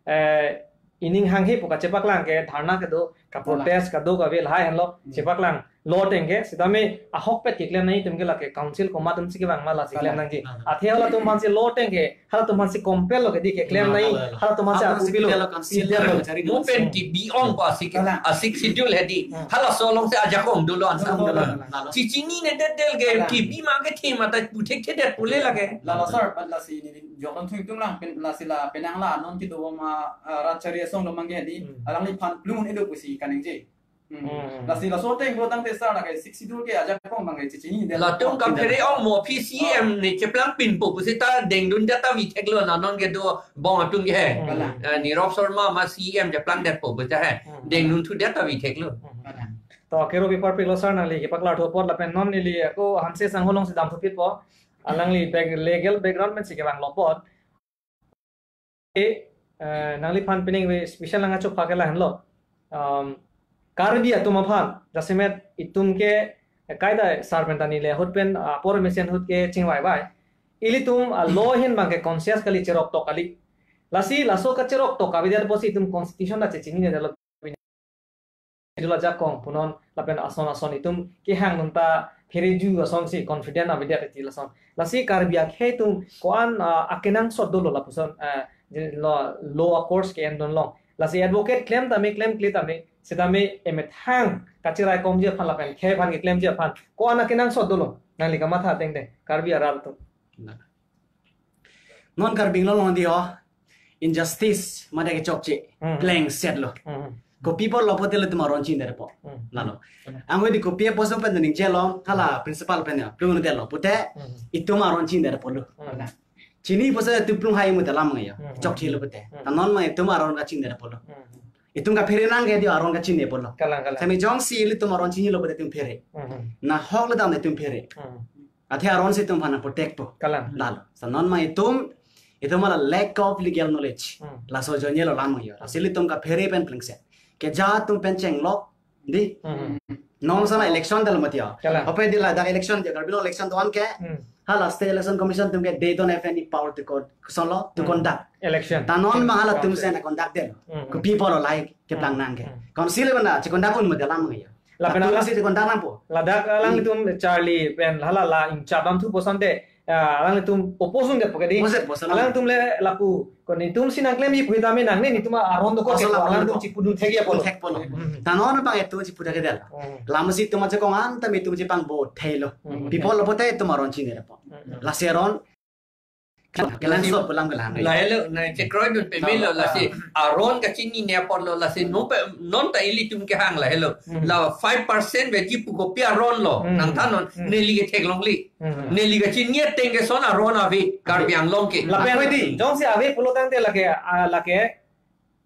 eh, ining hanghe pu kachepaklang ke dharna kedo, ka Kalang. protest kedo kave lahai henlo Hmm. chepaklang law ateng ke, sitame ahokpet keklem nangji atum ke lake council komat atum si kevang ma lasi Kalang. klem nangji. Kalang. Athe halatum aphan si law ateng ke, halatum aphan si compel lo ke di keklem Hmm, nangji, hala, hala. halatum aphan si Halatum aphan si appeal lo, kevang lo, appeal lo, kachari Mo nangji. pen Hmm. kibi ong pa si ke, Kalang. a-sixth schedule hedi. Hmm. Halaso along si ajakong dolo ansa. Dolo, dolo, dolo. Chichinine det del ke Kalang. kibi ma ke thema ta puthek thedet pule lake. Lalo sir, pat lasi neli jokdun thu ingtung lang, pen lasi la penang la non kedo ma, ah, rat chari asong lo mangge di, Hmm. alangliphan plum un-edet pusi kaningje. Hmm. Hmm. Lasi laso ateng ko tangte sir lake sixth schedule ke ajakong abang ke chichinine det. Latum kaphere ong mo P C M ne cheplang pinpo pusita dengdun det ta vi thek lo, na non kedo bong atum ke he. Hmm. Kalang. Eh, Nirab Sharma ma C M cheplang detpo puta he. Hmm. Dengdun thu det ta vi thek lo. Hmm. Kalang. To kero bi parpik lo sir, nangli kepaklar thu apot lapen non neli ako Hanse Sangho along si dam thupit po. Alangli back-, legal background pen si kevang lo apot. Eh, eh, nangliphan pining ve special nangkachopha ke lahenlo. Um, Karbi atum aphan, jasemet itum ke, eh, kaita sir pen ta neli ahut pen, ah, apor mesen ahut ke chingvai vai. Ilitum, ah, law ahin abang ke conscious kali, cherok tok kali. Lasi laso kacherok tok avedetpo si itum constitution ta chechinine detlo. Dula jakong punon lapen ason ason itum kehang nunta phereju asonsi confident avedet ti lason. Lasi Karbi akhei atum ko-an, ah, akenangsot dolo lapuson, ah, je lo, law a-course ke-endun long. Lasi advocate klem tame, klemkle tame, setame emethang kachirai komji aphan lapen khei aphan keklemji aphan ko-an akenangsot dolo. Nangli kamatha ateng de, Karbi arat atum. Na. Non Karbi Anglong along dei ho, injustice mate kechokche, Hmm. plengset lo. Hmm. Kopi apotlo pulote ilitum aron chinine detpo. Hmm. Lalo. Hmm. Anke dei kopi apotlo pen ning chelo, hala principal pen ya, plung detlo pulote, Hmm. itum aron chinine detpo lo. Hmm. Chini pulote itum plung hai mute alam ya, Hmm. chokche lo pulote. Hmm. Ta non ma itum aron kachinine detpo lo. Hmm. Itum kaphere nangke dei aron kachinine detpo lo. Kalang, kalang. Setame jongsi ilitum aron chinilo pulote itum phere. Hmm. Nahok le dam itum phere. Hmm. Athe aron si itum aphan protect po. Kalang. Lalo. Sa non ma itum, itum hala lack of legal knowledge. Hmm. Laso ajoine lo alam yo. Lasi ilitum kaphere pen plengset. Keja atum pen chenglok dei. Hmm. Non sa la election dal mati ya. Kalang. Hope dei ladak election dei, Karbi Anglong election do-an ke. Hmm. Hala State Election Commission atum ke, they don't have any power to con-, kosonlo, to Hmm. conduct. Election. Ta non ma halatum Council. Sen conduct det. Hmm. Kopi apotlo lahai keplang Hmm. nangke. Hmm. Council mana, che-conduct un mate alam ya. Lapen latum alang si che-conduct nangpo. Ladak alangtum charli pen hala la ingchap damthupo asonte, ah, alangtum oppose detpo ke dei. Oppose po asonte. Alangtum le lapu, ko netum si nangklemji pu tame nangne netum aron dokok ke Asal aron alangtum dokok. Chipudun thekji apotlo. Thekpo lo. Hmm. Ta non abang itum chipu thekthedet. Hmm. Lamsi itum ajakong an tame itum chepangbo thelo. Hmm. Pi apotlo pulote itum aron chinine detpo. Hmm. Lasi aron, kelang, kelang Lasi sot pulang kelang. Lahelo, na chekroidun pame lo, Ah. lasi aron kachinine apotlo, lasi non pe, non ta ilitum kehang lahelo. Hmm. La five percent veji pu kopi aron lo, Hmm. nangthan non, Hmm. neli ketheklongle. Hmm. Neli kachini ateng ke son aron ave, Karbi Anglong ke. Lapen Akhoi dei. Jongsi ave pulo tangte lake, ah, lake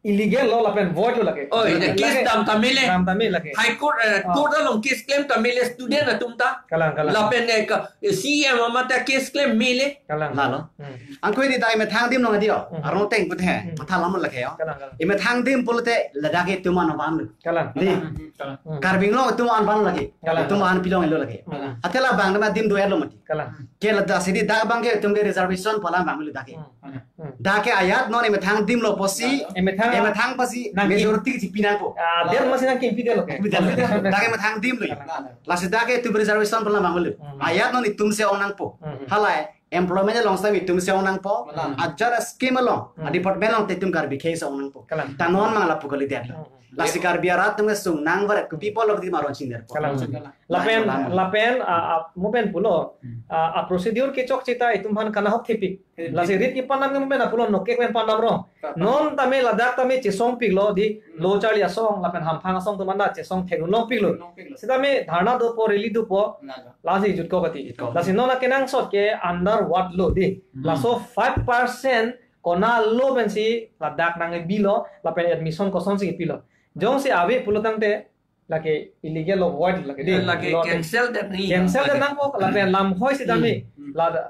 illegal lo lapen void lo lake. Oh, ine Lake case dam tame le. Dam tame lake. High Court, eh, Ah. court along case klem tame le student atum ta. Kalang, kalang. Lapen, eh, ka, eh, C M amat ta case klem mele. Kalang. Lalo. Hmm. Anke dei ta emethang adim along dei ho. Hmm. Arong ateng pulote. Hmm. Matha lam lake ho. Kalang, kalang. Emethang adim pulote ladak itum an vanlo. Kalang. Dei. Hmm. Hmm. Karbi Anglong itum an van lake. Kalang. Itum an pilong lo lake. Kalang. Athe labang adim do-etlo mati. Kalang. Ke ladak si dei dak abang ke itum ke reservation pu alam vanglo dak ke. Hmm. Hmm. Dak ke ajat non emethang adim lo pusi, Emethang emethang pusi, nangkim. Majority chipi nangpo. Ah, der masi nangkimpi detlo ke. Chipi detlo. Dak ke emethang adim lo. Kalang. Lasi dak ke itum reservation pu alam vanglo. Hmm. Ajat non itum si ong nangpo. Hmm. Hala employment along si itum si ong nangpo. Kalang. Ajat scheme along, Hmm. a-department along te itum Karbi akhei si ong nangpo. Kalang. Ta non ma lapu kalidetlo. Hmm. Lasi Karbi arat atum kesung nang varet kopi apotlo itum aron chinine detpo. Kalang. Kalang. Lapen, Kalang. lapen, ah, ah, mo pen pulo, Hmm. ah, a-procedure kechokche ta itum aphan kanahok thepik. Thepik. Lasi rit kepandam ke mo pen pulo nokek pen pandam rong. Kalang. Non tame ladak tame chesongpiklo dei Hmm. lo charli asong, lapen hamphang asong atum anta chesong thekdun longpiklo. Longpiklo. Setame dharna dopo, rally dopo, Kalang. lasi jutkok ati. Jutkok. Lasi non akenangsot ke under what law dei. Hmm. Laso five percent konat law pensi ladak nangkebilo, lapen admission kosonsi kepilo. Jongsi ave pulo tangte, lake illegal lo, void lake dei. Lake Lo te cancel det ni. Cancel det nangpo, lapen lam hoi si dam ni. Hmm. Hmm. Lada.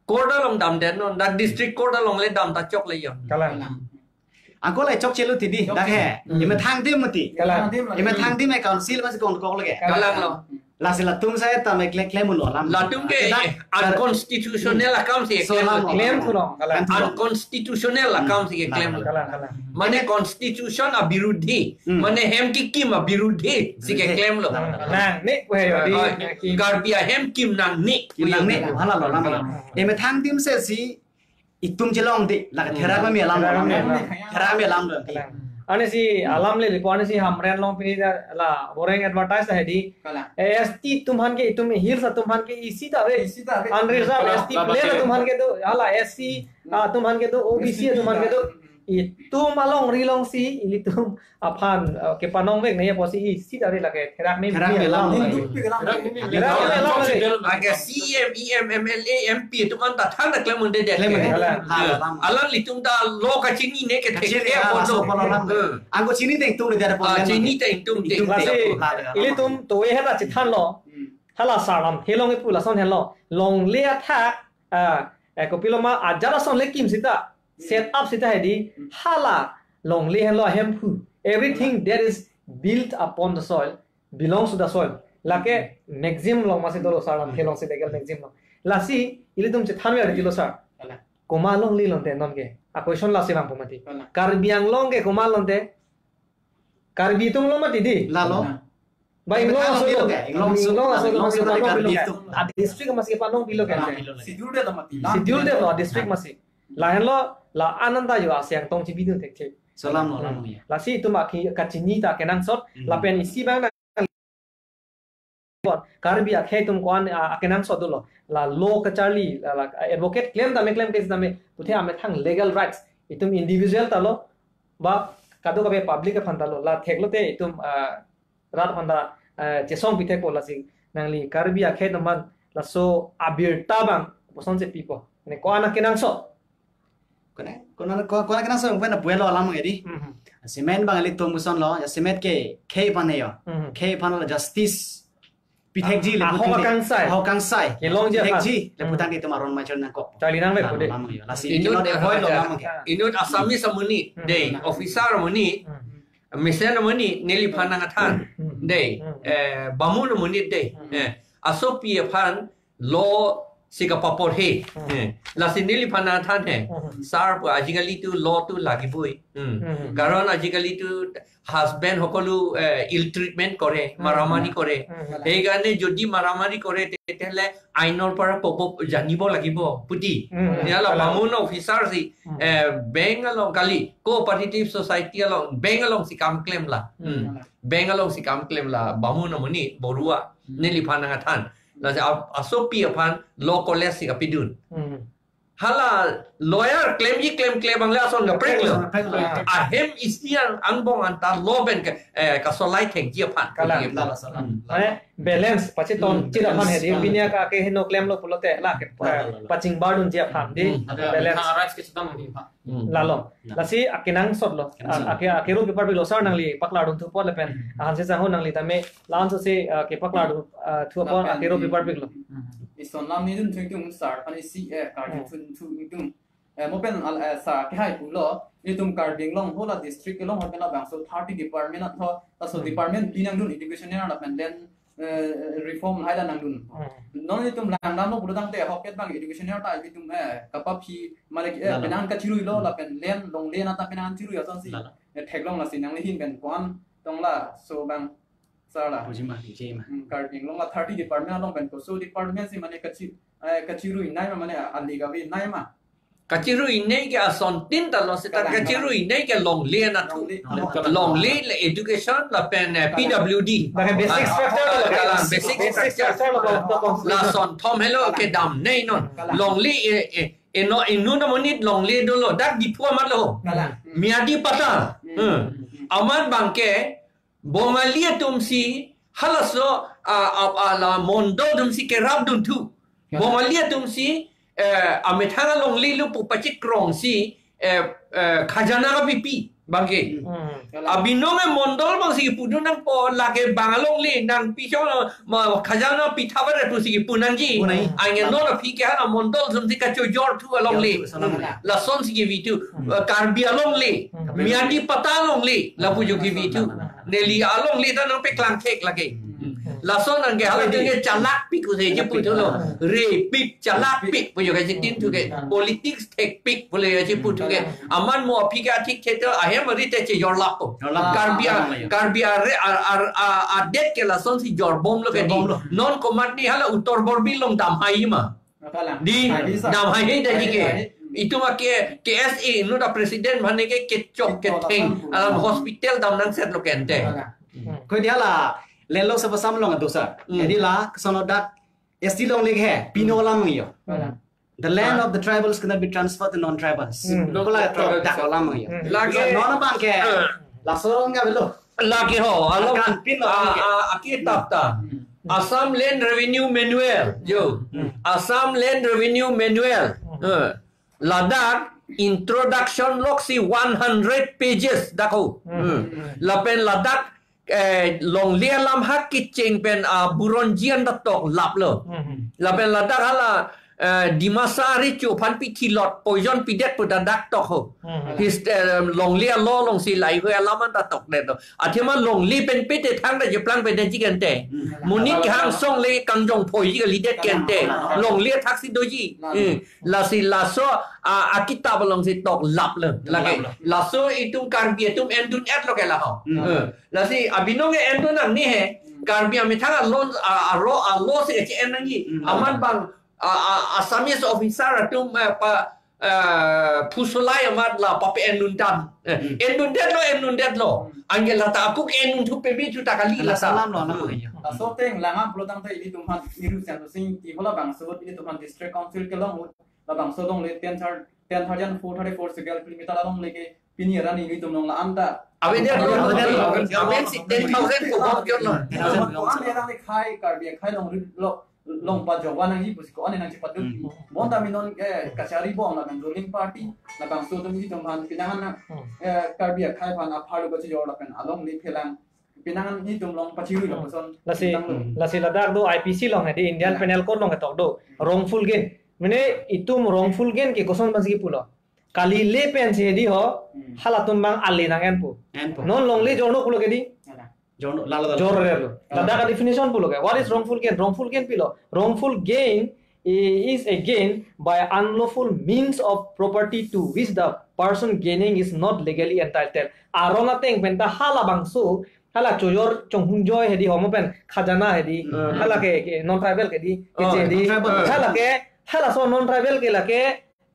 Court along damdet non, dak district court along le dam ta chokle yo. Kalang. Kalang. Anke le chokchelo ti dei, Chokche. dak he. Hmm. Emethang adim mati. Kalang. Emethang adim e council masi konkok lake. Kalang lo. Lasi latum si tame klem klem lo alam. Latum ke Dak unconstitutional akam si So keklem alam lo. lo. Klem thu long, kalang. Klem thu long. Unconstitutional akam si keklem lo. Kalang, kalang. Mane constitution abirudhi, Hmm. mane hem kekim abirudhi si Birudhi. keklem lo. Nang, nang, ne, weh, yo, di, Hoi. nang, kim. Karbi ahem kim nangne. Kim nangne, hala lo alam. Kalang. Emethang adim si si itum chelong dei, lake Hmm. therak meme alam lo. Therak meme alam. Therak meme alam lo. Kalang. Ani si alam le lipo, ani si Hamren along pini ta la boreng advertise ta he dei. Kalang. Eh, S T atum aphan ke, itum hills atum aphan ke isi ta ave. Isi ta ave. Unreserved Kalang. S T Kalang. plain atum aphan ke do, hala S C, Hmm. ah, atum aphan ke do, O B C atum aphan ke do. Hmm. Itum alongri alongsi, ilitum aphan, eh, kepanong vek nangji apotsi isi ta ave lake therak meme Therak meme alam alam lo. lo. Therak meme alam lo. Therak meme alam lo. Anke C M, E M, M L A, M P atum anta than ta klem un-edet. Klem un-edet. Kalang. Hala alam. Alanglitum ta lo kachinine ke Kachinine, thek ah, apo laso do. apo alam. Hmm. Anke chini ta ingtungledet apo Ah, alam. chini ta ingtungdet. Ingtungdet. Lasi, Hala alam. ilitum to e heta chethanlo. Hmm. Hala sar lamthe long kipu lason henlo. Longle athak, ah, eh, kopiloma ajat ason le kim sita. Hmm. Set up sita he dei. Hmm. Hala longle henlo ahemphu. Everything Hmm. that is built upon the soil belongs to the soil. Lake Hmm. maxim along masi dolo sar lamthe Hmm. alongsi legal maxim along. Lasi, ilitum chethan ver tilo sar. Kalang. Komat longle lo te non ke. Question lasi bang pemati. Kalang. Karbi Anglong ke komat lote? Karbi atum lo mati di. Lalo. Ba Inglong aso lo ke, Inglong aso, Inglong aso, Inglong aso, Inglong aso, Karbi atum. A district masi panong pilo ke. Schedule det lo mati. Schedule det lo, district masi. Lahenlo, la-an anta yo asiang tong chibidun thekthe. So alam lo, alam lo ya. Lasi itum aki kachini ta kenangsot, lapen isi bang na Karbi akhei atum ko-an, a, akenangsot dolo. La law kacharli, la, la advocate klem tame klem ke tame, puthe amethang legal rights. Itum individual ta lo, ba kadokave public aphan ta lo. La theklote itum, a, rat aphan ta, a, chesong pithekpo lasi. Nangli Karbi akhei atum aphan laso abirta bang, kosonsi pipo. Ne ko-an akenangsot. Kone, kone, kone, kone kenangsot pen apuelo alam ke di. Mhm. Cement bang ilitum kosonlo, ya cement ke, khei aphan yo. Mhm. Khei aphan lo justice. Pithekji le ahok putang ke, akangsai. Ahok akangsai. Kelongji aphan. Pithekji, le putang ke itum aron machar nangkok. Charli nangvek ko de. Alam yo. Lasi inut, inut avoid lo alam ke. Inut Assamese amonit, dei, officer amonit, mesen amonit, neliphan nangkethan, dei, eh, bamun amonit, dei, eh, asopi aphan law si kapapor he. Hmm. Eh, lasi neliphan nangkethan he. Hmm. Sir pu ajikali tu law tu lagiboi. Hmm. Hmm. Karon ajikali tu husband hokolu, eh, ill treatment kore, maramari kore. Hmm. Heikarne jodi maramari kore te, tele ainor para popo janibo lagibo puti. Hmm. Ya la bamun officer si, eh, bank along kali, cooperative society along, bank along si kam klem la. Hmm. Bank along si kam klem la, bamun amonit, borua, neliphan nangkethan. Lasi a-, asopi aphan law college si kapidun. Hmm. Hala lawyer klemji klemkle bang le ason kaprek lo. Kaprek lo. Ahem isi angbong anta law pen ke, eh, kasolai thekji aphan. Kalang. Kalang, kalang. Hmm. Mane balance, pacheton, hmm, chira aphan he di, balance. Pinia ka ke heno klemlo pulote, la ke, la, la, la, la, paching bardunji aphan di, hmm, balance. Rights ke sedang di, Pak. Hmm. Lalo. Nah. Lasi akenangsot lo. Kenangsot. A-, ake, akero pipar pik lo sir nangli paklardun thupo lapen. Hmm. Ahan se sangho nangli tame la-an so se, a, kepaklardun, a, thupo lapen akero pipar pik lo. Hmm. Ison lam nidun thu itum sir, ani si, eh, karju, hmm, thun thu itum. Eh, mo pen al, eh, sir kehai pulo, itum Karbi Anglong hala district kelong hala pen labangso thirty department atho, laso, hmm, department pi nangdun education lapen land, eh, reform hai ta nangdun. Hmm. Non itum langdamlo pulotangte ahok ket bang education ta itum, eh, kapaphi malik, eh, lalo, penang kachirui lo, hmm, lapen land longle nata penang chirui asonsi. Lalo. Eh, theklong lasi nangli ahin pen ko-an tong laso bang sir la. Puji ma, ije ma. Hmm, Karbi Anglong la thirty department along pen koso department si mane kachi, eh, kachirui nai ma mane ali kave nai ma. Kachirui nei ke asontin ta lo seta, kalang, kalang, kachirui nei ke longle na thu. Longle. Longle. Longle le education lapen, eh, kalang, P W D. Bang basic, ah, structure lo, kalang, basic, basic structure, structure lo, lo, lo, lo. Lason thom helo, kalang, kedam nei non. Kalang. Longle, eh, eh, eno, inut amonit longle dolo, dak Diphu amat lo. Kalang. Miyadi patta. Hmm. Hmm. Amat bang ke, Bongali atum si, halaso, a, a, a, la mondol atum si kerapdun thu. Ya. Bongali atum si, eh, amethang alongle lo pu pachikrong si, eh, eh, khajana kapipi bang ke. Hmm. Abinong e mondol bang si pudun nangpo lake bang alongle nangpi chong lo, ma khajana pi thabar pu si punangji. Punangji. Ange non aphi ke hala mondol atum si kachojor thu alongle. Jor thu alongle. Lasonsi kevi thu, hmm, eh, Karbi alongle, hmm, Miyadi patta alongle, lapu jo kevi thu. Hmm. Neli alongle ta nangpeklang thek lake. Hmm. Lason anke hala, hmm, tu ke chalak pik ko se je pu thu lo. Hmm. Re pik chalak pik pu jo kachetin thu ke. Hmm. Politics thek pik pu le je pu thu ke. Hmm. Aman mo aphi ke athik the to ahem ari te chejor lap ko. Jor lap. Karbi a, ah, Karbi a re, ar, ar, a, adet ke lasonsi jorbom lo ke di. Jorbom lo. Non komatne hala Uttar Borbil along damhai ma. Kalang. Di, hai, bisa, damhai hai tadi ke. Hai, hai. Itum ake K S A inut a president mane ke kechok, kechok ketheng, lapan alam hospital dam nangsetlo ke ante. Kalang. Hmm. Ko dia la, lelo sebesam long dosa. Hmm. Jadi la, kesono dak S T longle he, pino alam yo. Kalang. The land of the tribals cannot be transferred to non-tribals. Hmm. Ko la to dak alam yo. Hmm. Lake, non bang ke, eh, lason nggak belo. Lake ho, along, akan pin lo, a, oke, a, aki tap ta. Hmm. Assam Land Revenue Manual, jo. Hmm. Assam Land Revenue Manual. Hmm. Eh, ladak introduction loksi one hundred pages dak ho. Hmm. Hmm. Lapen ladak, eh, longle alam ha kecheng pen, a, buron jian datok lap lo. Hmm. Lapen ladak hala eh, Dimasa arecho aphan pithilot poison pidet pu ta dak tok ho. Hmm. His, eh, longle alo alongsi laheihui alam anta tokdetlo. Athema longle pen pete thangta cheplang pedet ji kente. Hmm. Monit kehang song le kangjong phoiji kalidet kente. Longle thaksi doji. Hmm. Lasi laso, ah, akitap alongsi toklaplo. Lake, toklaplo. Laso itum Karbi atum endun-etlo ke laho. Hmm. Eh. Lasi abinong ke endun nangne he. Hmm. Karbi amethang alon, ah, aro, alo si H N nangji. Hmm. Amat bang, ah, ah, Assamese officer atum, eh, pa, eh, phusolai amat la pape-endun dam. Eh, Hmm. endundetlo, endundetlo. Hmm. Anke lata apuk endun thu pebe thu ta kali lata. Salam lo na. Hmm. Laso ateng langam pulo tangte ilitum aphan Niru Chandra Singh, iho labangso ilitum aphan District Council kelong ahut labangso alongle ten thir-, ten thousand four thirty-four square kilometer alongle ke pini arni ilitum along la-an ta. Avedetlo, avedetlo. Avedetlo. Aven si ten thousand ko bom jor lo. Ten thousand ko bom. Ko-an erang le khai Karbi akhai along ri lo, along pajokvan nangji pusi ko-an nangchepadu. Hmm. Bonta mi non, eh, kachari bom lapen ruling party, labangso atum ilitum aphan pinangan na, Hmm. eh, Karbi akhai aphan apharlo kachijor lapen alongle phelang pinangan ilitum along pachirui lo Hmm. koson Lasi, tanglo. Hmm. lasi ladak do I P C along hedi, Indian Ya. Penal Code along ketok do. Hmm. Wrongful gain. Mane itum wrongful gain ke koson bangsi pulo. Kali le pensi hedi ho, Hmm. halatum bang ale nang-enpo. Enpo. Non longle jorno pulo ke di? Ala. Jorno, lalo, lalo. Jorno lo. Ah. Ladak a-definition pulo ke. What is wrongful gain? Wrongful gain pilo. Wrongful gain i-, is a gain by unlawful means of property to which the person gaining is not legally entitled. Aron ateng penta halabangso, hala chojor chonghungjoi hedi ho mo pen khajana hedi. Hmm. Hala ke, ke non-tribal ke di, Oh, keche di. Non-tribal. Hala ke, halaso non-tribal ke lake,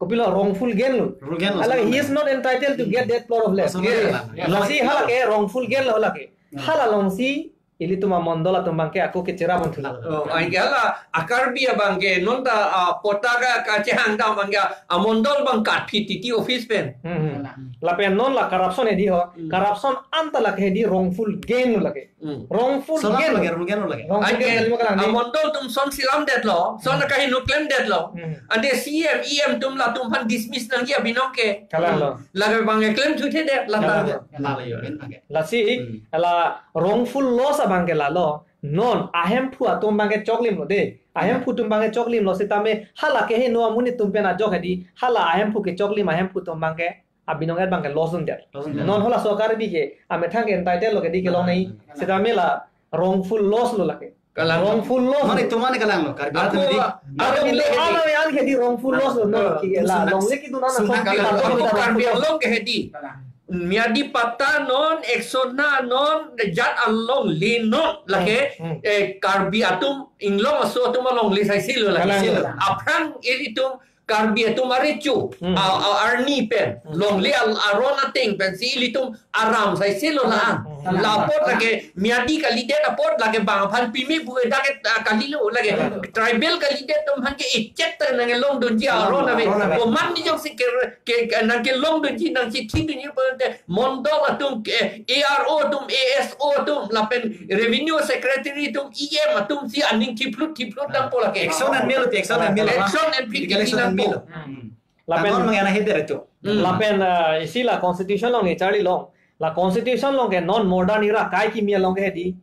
kopilo wrongful gain lo. Wrongful gain lo, Hala ke, he is not entitled to get that plot of land. Laso Yes. Yes. Lasi hala ke wrongful gain lo hala ke. Hmm. Hala alongsi ilitum amondol atum abangke ako kechera pon thulo. Oh, anke hala a-Karbi abangke non ta, ah, pota ka, kachehang ta abangke amondol abang katphi titi office pen. Hmm, hmm. Hala. Lapen non la corruption hedi ho. Hmm. Corruption anta lake hedi wrongful gain lo lake. Hmm. Wrongful Salam gain. lake, wrong gain lake. Wrongful Anke gain lake, kalang di. amondol atum son selamdetlo, son Hmm. kaheno klemdetlo. Hmm. Ante C M, E M atum latum aphan dismiss nangji abinong ke. Kalang lo. Lake abangke klem thuthedet, lata. Kalang lo. Lalo yo, kan, anke. Lasi, Hmm. hala wrongful loss abangke lalo. Non, ahemphu atum abangke choklim lo de. Ahemphu atum abangke choklim lo sitame hala keheno amonit atum pen ajok hedi. Hala ahemphu kechoklim ahemphu atum abangke abinong-et abangke loss dundet. Loss dundet. Non halaso a-Karbi ke amethang ke entitled lo ke di kelong nai. Hmm. Sitame la wrongful loss lo lake. Kalang. Wrongful loss. Mane itum mane kalang lo. Karbi Ako, atum di. ako Karbi le longle hedi. Ana yang ke di wrongful loss lo, no, Ah. ki la, Sunda-, longle kedun ana Sunda song kalang. kita Ako wrongful Karbi loss. Anglong ke hedi. Kalang. Miyadi patta non, exona non, jat alongle non, lake, Hmm, hmm. eh, Karbi atum, Inglong aso atum alongle saisi lo lake. Kalang lo. Aphrang ilitum Karbi atum arecho, Hmm. a, a, arni pen, Hmm. longle al-, aron ateng pensi ilitum aram saisi lo la-an. Hmm. La apot lake, Miyadi kalidet apot lake bang aphan pimi bu edak et, ah, kali lo lake. Hmm. Tribal kalidet atum aphan ke echet ta nangkelong dunji Kalang aron lo, ave. aron ave. Komat ni jongsi ke, ke, ke nangkelong dunji, nangchethi dunji pute mondol atum, eh, A R O atum, A S O atum, lapen revenue secretary atum, E M atum si aning thiplut thiplut dampo lake. Action and melo, action and melo. Action and Legal action and dampo. melo. Hmm. Lapen Tanon mangana hede recho. Hmm. Lapen, ah, isi la constitution along ni charli long. La constitution along ke non modern era kai kimi along ke hedi.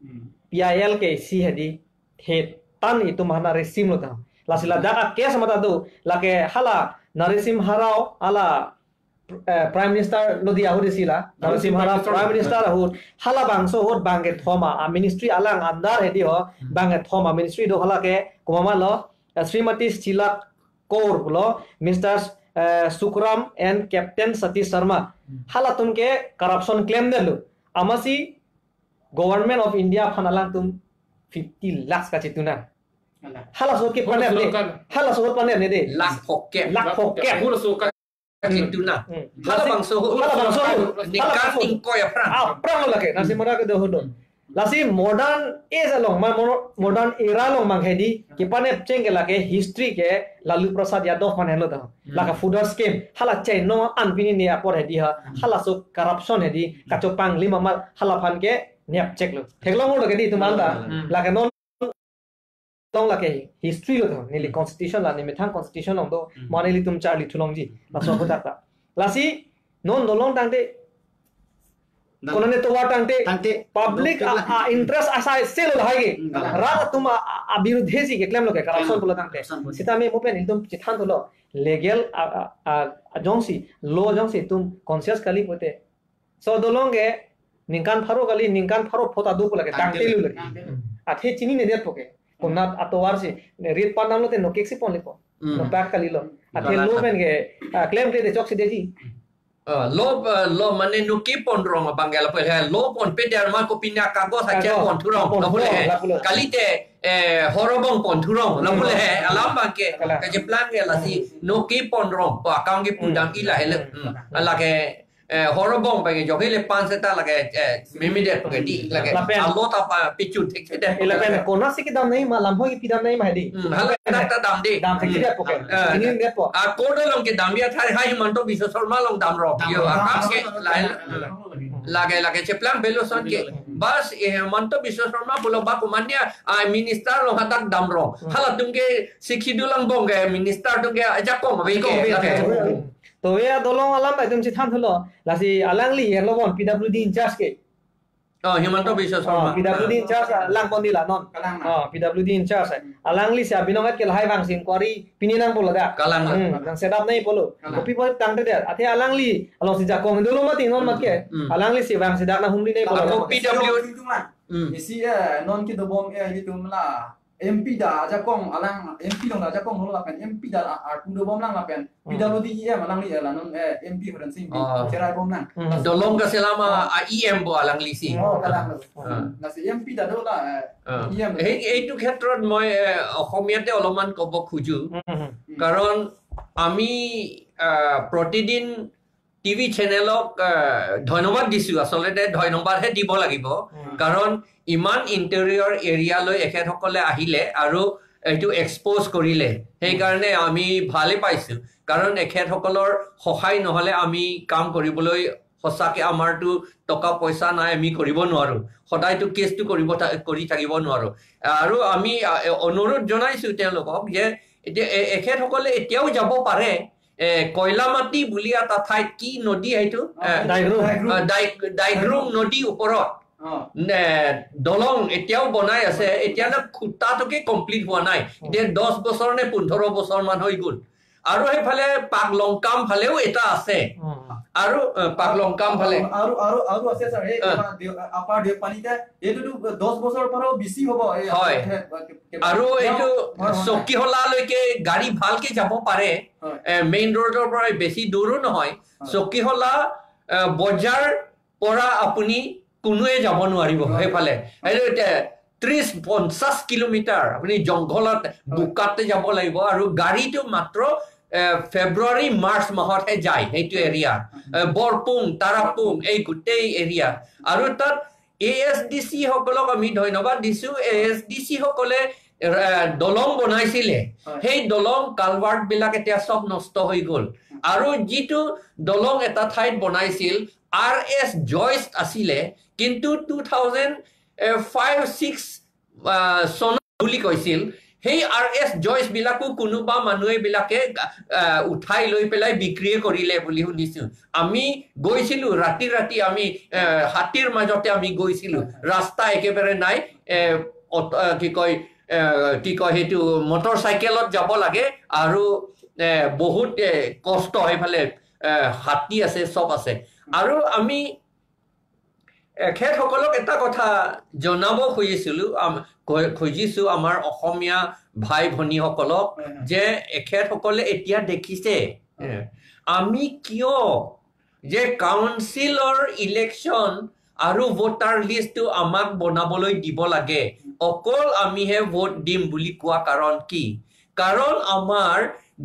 Hmm. P I L ke isi hedi. Hetan itum aphan resim lo ta. Lasi ladak a-case mata do. Lake hala Narasimha Rao, hala eh, Prime Minister lo di ahut isi la, Narasimha Rao Prime Minister ahut, halabangso ahut bangkethom a-ministry alang under hedi ho, Hmm. bangkethom a-ministry do hala ke, komat ma lo, eh, Srimati Sheila Kaur lo, Mister, eh, Sukram and Captain Satish Sharma. Hmm. Halatum ke corruption klemdetlo. Amatsi Government of India aphan alangtum fifty lakhs kachetuna. Ala. Halaso ke Halaso panep ne. kan. Halaso panep ne de. Lakh phokep. Lakh phokep. Halaso ka Hmm. Kachetuna. Hmm. Halabangso ahut. Halabangso ahut. Nekan Halabangso ahut. Ingkoi aphrang. Aphrang lo lake. Narasimha Rao kedo ahut do. Hmm. Lasi modern age along, ma-, mo-, modern era along mang hedi. Kepanep cheng ke lake history ke Lalu Prasad Yadav aphan henlo ta. Hmm. Lake fooders scheme. Hala chai no an pini ne apor hedi ha. Hmm. Halaso corruption hedi. Hmm. Kachopanglim amat halaphan ke nep chek lo. Theklong lo lake di itum anta. Hmm. Lake non long lake history lo ta, neli Hmm. constitution la, ne methang constitution along do, Hmm. mane ilitum charli thulongji, laso aputhak ta. Lasi, non dolong tangte, Konane tovar tangte, tangte, public a, a interest asai selo lahai ke. Hmm. Rat atum a, a, abirudhe si keklemlo ke, corruption Hmm. pulo tangte. Corruption pulo. Sitame mo pen itum chethanthulo, legal a, a, a, ajongsi, law ajongsi itum conscious kali pute. So dolong ke ningkan pharo kali, ningkan pharo phota do pula ke, tangte Tangte. Lu lagi. Tangte. Athe chininedetpo ke. Konat atovar si, rit pan damlote nokek si ponlepo. Hmm. Nopak kalilo. Athe Kalang lo kap- pen ke, ah, klemkle de chok si deji. Ah, lo, ah, lo mane noke ponrong abang ke lapu he, lo ponpe der ma kopine kagos ache Kagos. Ponthurong, Ponthurong, lapu le he. Lapu le. Kalite, eh, horobong ponthurong, lapu le he, Hmm. alam abang ke, Kalang. Kacheplang ke lasi, Hmm. noke ponrong, po akang ke pudam Hmm. ila hele, Hmm. hmm, ala ke, eh, horobong abang ke, jok hele pan seta lake, eh, mimidet ke di, lake, Lapen. Alo ta pa pichun thekthedet. Eh, lapen, konatsi kedam nangji ma, lamhoi kepi dam nangji ma hedi. Hmm, hala dak ta dam de. Dam thekthedet po ke. Eh. Chininedetpo. A, court along kedam ya thai, hai Himanta Biswa Sarma along damrong. Dam, Yo, dam, akam dam, ke dam, lain. dam, dam, dam. Lake, lake cheplang belo son ke. Bas, eh, Himanta Biswa Sarma pulo ba komatne, ah, minister along hadak damrong. Hmm. Halatum ke sikhi dulang bong ke minister atum ke ajakong abe ke, Ajakong abe lake. ke. To ya dolong alam ba itum chethanthulo. Lasi alangli yen lo bon P W D in charge ke. Oh, Himanta Biswa Sarma. Oh, P W D in charge, ah, lang bon di la non. Kalang na. Oh, P W D in charge. Alangli si abinong at ke lahai vangsi inquiry pini nangpo lo da. Kalang na. Hmm, nang set up nangpo lo. Kalang. Kopi po tangte de. Athe alangli alongsi jakong dolo mati non mat ke. Hmm. Alangli si vangsi dak nanghumri nangpo lo. Ako P W. Isi, eh, non kedobom, eh, itum la. M P ta ajakong alang, M P along ta ajakong lo lapen, M P ta a-, arpu dobom lang lapen, Hmm. P W D E M alangli, eh, la non, eh, M P Horen Sing Oh. Cherai bom lang. Hmm. Dolong kaselam a, Oh. a E M bo alangli si. Oh, kalang lo. Ah. Lasi M P ta do la, eh, Ah. E M. He, এইটো ক্ষেত্ৰত মই, এ, অসমীয়াতে অলপমান ক'ব খোজো। Hmm, hmm. কাৰণ আমি, আ, প্ৰতিদিন টিভি চেনেলক, আহ, ধন্যবাদ দিছো। আচলতে ধন্যবাদহে দিব লাগিব। উম। কাৰণ ইমান ইণ্টেৰিয়ৰ এৰিয়ালৈ এখেতসকলে আহিলে আৰু এইটো এক্সপ'জ কৰিলে, সেইকাৰণে আমি ভালেই পাইছো। কাৰণ এখেতসকলৰ সহায় নহ'লে আমি কাম কৰিবলৈ সঁচাকে আমাৰতো টকা পইচা নাই, আমি কৰিব নোৱাৰো। সদায়তো কেছটো কৰিব থা-, কৰি থাকিব নোৱাৰো। আৰু আমি, আহ, অনুৰোধ জনাইছো তেওঁলোকক যে এতিয়া এ-, এখেতসকলে এতিয়াও যাব পাৰে। এ, কয়লামাটি বুলি এটা ঠাইত কি নদী সেইটো? এ, ডাইগ্ৰুং। আ, ডাই-, ডাইগ্ৰুং নদীৰ ওপৰত, অ। নে, দলং এতিয়াও বনাই আছে। এতিয়া না খুঁটাটোকে কমপ্লিট হোৱা নাই। অ। এতিয়া দহ বছৰ নে পোন্ধৰ বছৰ মান হৈ গ'ল। আৰু সেইফালে পাকলংকাম ফালেও এটা আছে। অ। আৰু, আ, পাকলংকাম ফালে। আৰু, আৰু, আৰু আছে, ছাৰ, এই অ। কিবা দেও-, আপাৰ দেওপানীতে এইটোতো দহ বছৰৰ পৰাও বেছি হ'ব। এই হয়। সেই, আৰু এইটো হয়, হয়, হয়। চকীহোলালৈকে গাড়ী ভালকে যাব পাৰে। হয়। এ, মেইন ৰোডৰ পৰা বেছি দূৰো নহয়। হয়। চকীহোলা, এ, বজাৰ পৰা আপুনি কোনোৱে যাব নোৱাৰিব হয়। সেইফালে। এইটো এতিয়া ত্ৰিশ পঞ্চাশ কিলোমিটাৰ আপুনি জংঘলত হয়। বোকাতে যাব লাগিব আৰু গাড়ীটো মাত্ৰ, এ, ফেব্ৰুৱাৰী, মাৰ্চ মাহতহে যায় সেইটো এৰিয়া। হয়। এ, বৰপুং, তাৰাপুং, এই গোটেই এৰিয়া। আৰু তাত এ এছ ডি চি সকলক আমি ধন্যবাদ দিছো। এ এছ ডি চি সকলে, এ, দলং বনাইছিলে, হয়। সেই দলং কালভাৰ্ট বিলাক এতিয়া চব নষ্ট হৈ গ'ল। আৰু যিটো দলং এটা ঠাইত বনাইছিল, আৰ এছ জইষ্ট আছিলে, কিন্তু টু থাউজেণ্ড ফাইভ ছিক্স, আহ, চনত বুলি কৈছিল, সেই আৰ এছ জইষ্ট বিলাকো কোনোবা মানুহ এইবিলাকে, আহ, উঠাই লৈ পেলাই বিক্ৰীয়ে কৰিলে বুলি শুনিছো। আমি গৈছিলো, ৰাতি ৰাতি আমি, আহ, হাতীৰ মাজতে আমি গৈছিলো, ৰাস্তা একেবাৰে নাই। এ, অট-, আহ, কি কয়, আহ, কি কয় সেইটো, মটৰ চাইকেলত যাব লাগে আৰু, এ, বহুত, এ, কষ্ট, সেইফালে, এ, হাতী আছে, চব আছে। আৰু আমি এখেতসকলক এটা কথা জনাব খুজিছিলো, আম-, কৈ-, খুজিছো আমাৰ অসমীয়া ভাই ভনীসকলক হয়, হয়। যে এখেতসকলে এতিয়া দেখিছে, হয়। এ, আমি কিয় যে কাউন্সিলৰ ইলেকশ্যন আৰু ভোটাৰ লিষ্টটো আমাক বনাবলৈ দিব লাগে, অকল আমিহে ভোট দিম বুলি কোৱা কাৰণ কি? কাৰণ আমাৰ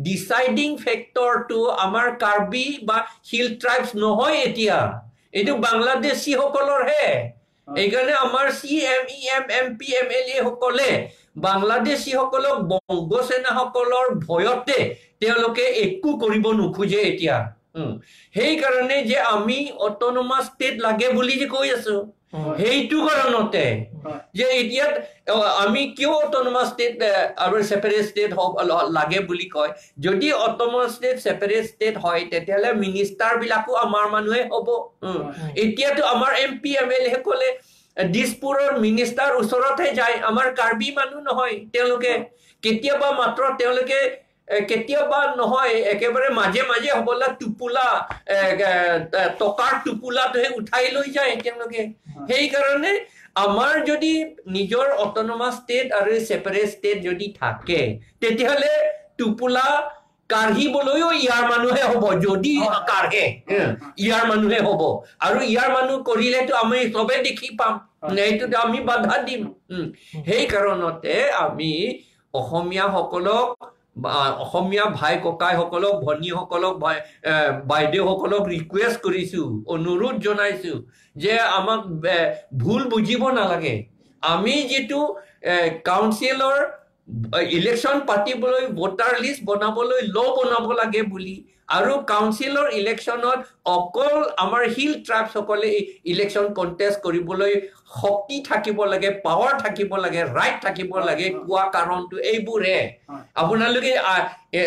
ডিচাইডিং ফেক্টৰটো আমাৰ কাৰ্বি বা হিল ট্ৰাইবছ নহয় এতিয়া, এইটো বাংলাদেশীসকলৰহে। হয়। এইকাৰণে আমাৰ C M, E M, M P, M L A সকলে বাংলাদেশীসকলক বংগ সেনাসকলৰ ভয়তে তেওঁলোকে একো কৰিব নোখোজে এতিয়া। উম, সেইকাৰণে যে আমি অট'নমাছ ষ্টেট লাগে বুলি যে কৈ আছো, হয়। সেইটো কাৰণতে হয়। যে এতিয়া, অ, আমি কিয় অট'নমাছ ষ্টেট, এ, আৰু ছেপাৰেট ষ্টেট হওক, ল-, লাগে বুলি কয়, যদি অট'নমাছ ষ্টেট ছেপাৰেট ষ্টেট হয়, তেতিয়াহ'লে মিনিষ্টাৰ বিলাকো আমাৰ মানুহে হ'ব। উম, হয়। এতিয়াতো আমাৰ M P M L A সকলে, এ, দিছপুৰৰ মিনিষ্টাৰ ওচৰতহে যায়, আমাৰ কাৰ্বি মানুহ নহয় তেওঁলোকে। হয়। কেতিয়াবা মাত্ৰ তেওঁলোকে, এ, কেতিয়াবা নহয়, একেবাৰে মাজে মাজে হ'বলা টোপোলা, এ, এ, এ, টকাৰ টোপোলাটোহে উঠাই লৈ যায় তেওঁলোকে। হয়। সেইকাৰণে আমাৰ যদি নিজৰ অট'নমাছ ষ্টেট আৰু ছেপাৰেট ষ্টেট যদি থাকে, তেতিয়াহ'লে টোপোলা কাঢ়িবলৈও ইয়াৰ মানুহে হ'ব, যদি হয়। কাঢ়ে, হয়। ইয়াৰ মানুহে হ'ব। আৰু ইয়াৰ মানুহ কৰিলেতো আমি চবে দেখি পাম, হয়। এইটোতো আমি বাধা দিম। উম, সেই কাৰণতে আমি অসমীয়াসকলক, বা অসমীয়া ভাই ককাইসকলক, ভনীসকলক, ভাই, এ, বাইদেউসকলক ৰিকুৱেষ্ট কৰিছো, অনুৰোধ জনাইছো যে আমাক, এ, ভুল বুজিব নালাগে। আমি যিটো, এ, কাউন্সিলৰ, এ, ইলেকশ্যন পাতিবলৈ ভোটাৰ লিষ্ট বনাবলৈ ল' বনাব লাগে বুলি আৰু কাউন্সিলৰ ইলেকশ্যনত অকল আমাৰ হিল ট্ৰাইবছ সকলে ইলেকশ্যন কণ্টেষ্ট কৰিবলৈ শক্তি থাকিব লাগে, পাৱাৰ থাকিব লাগে, ৰাইট থাকিব লাগে কোৱা কাৰণটো এইবোৰে। হয়। আপোনালোকে, আ, এ,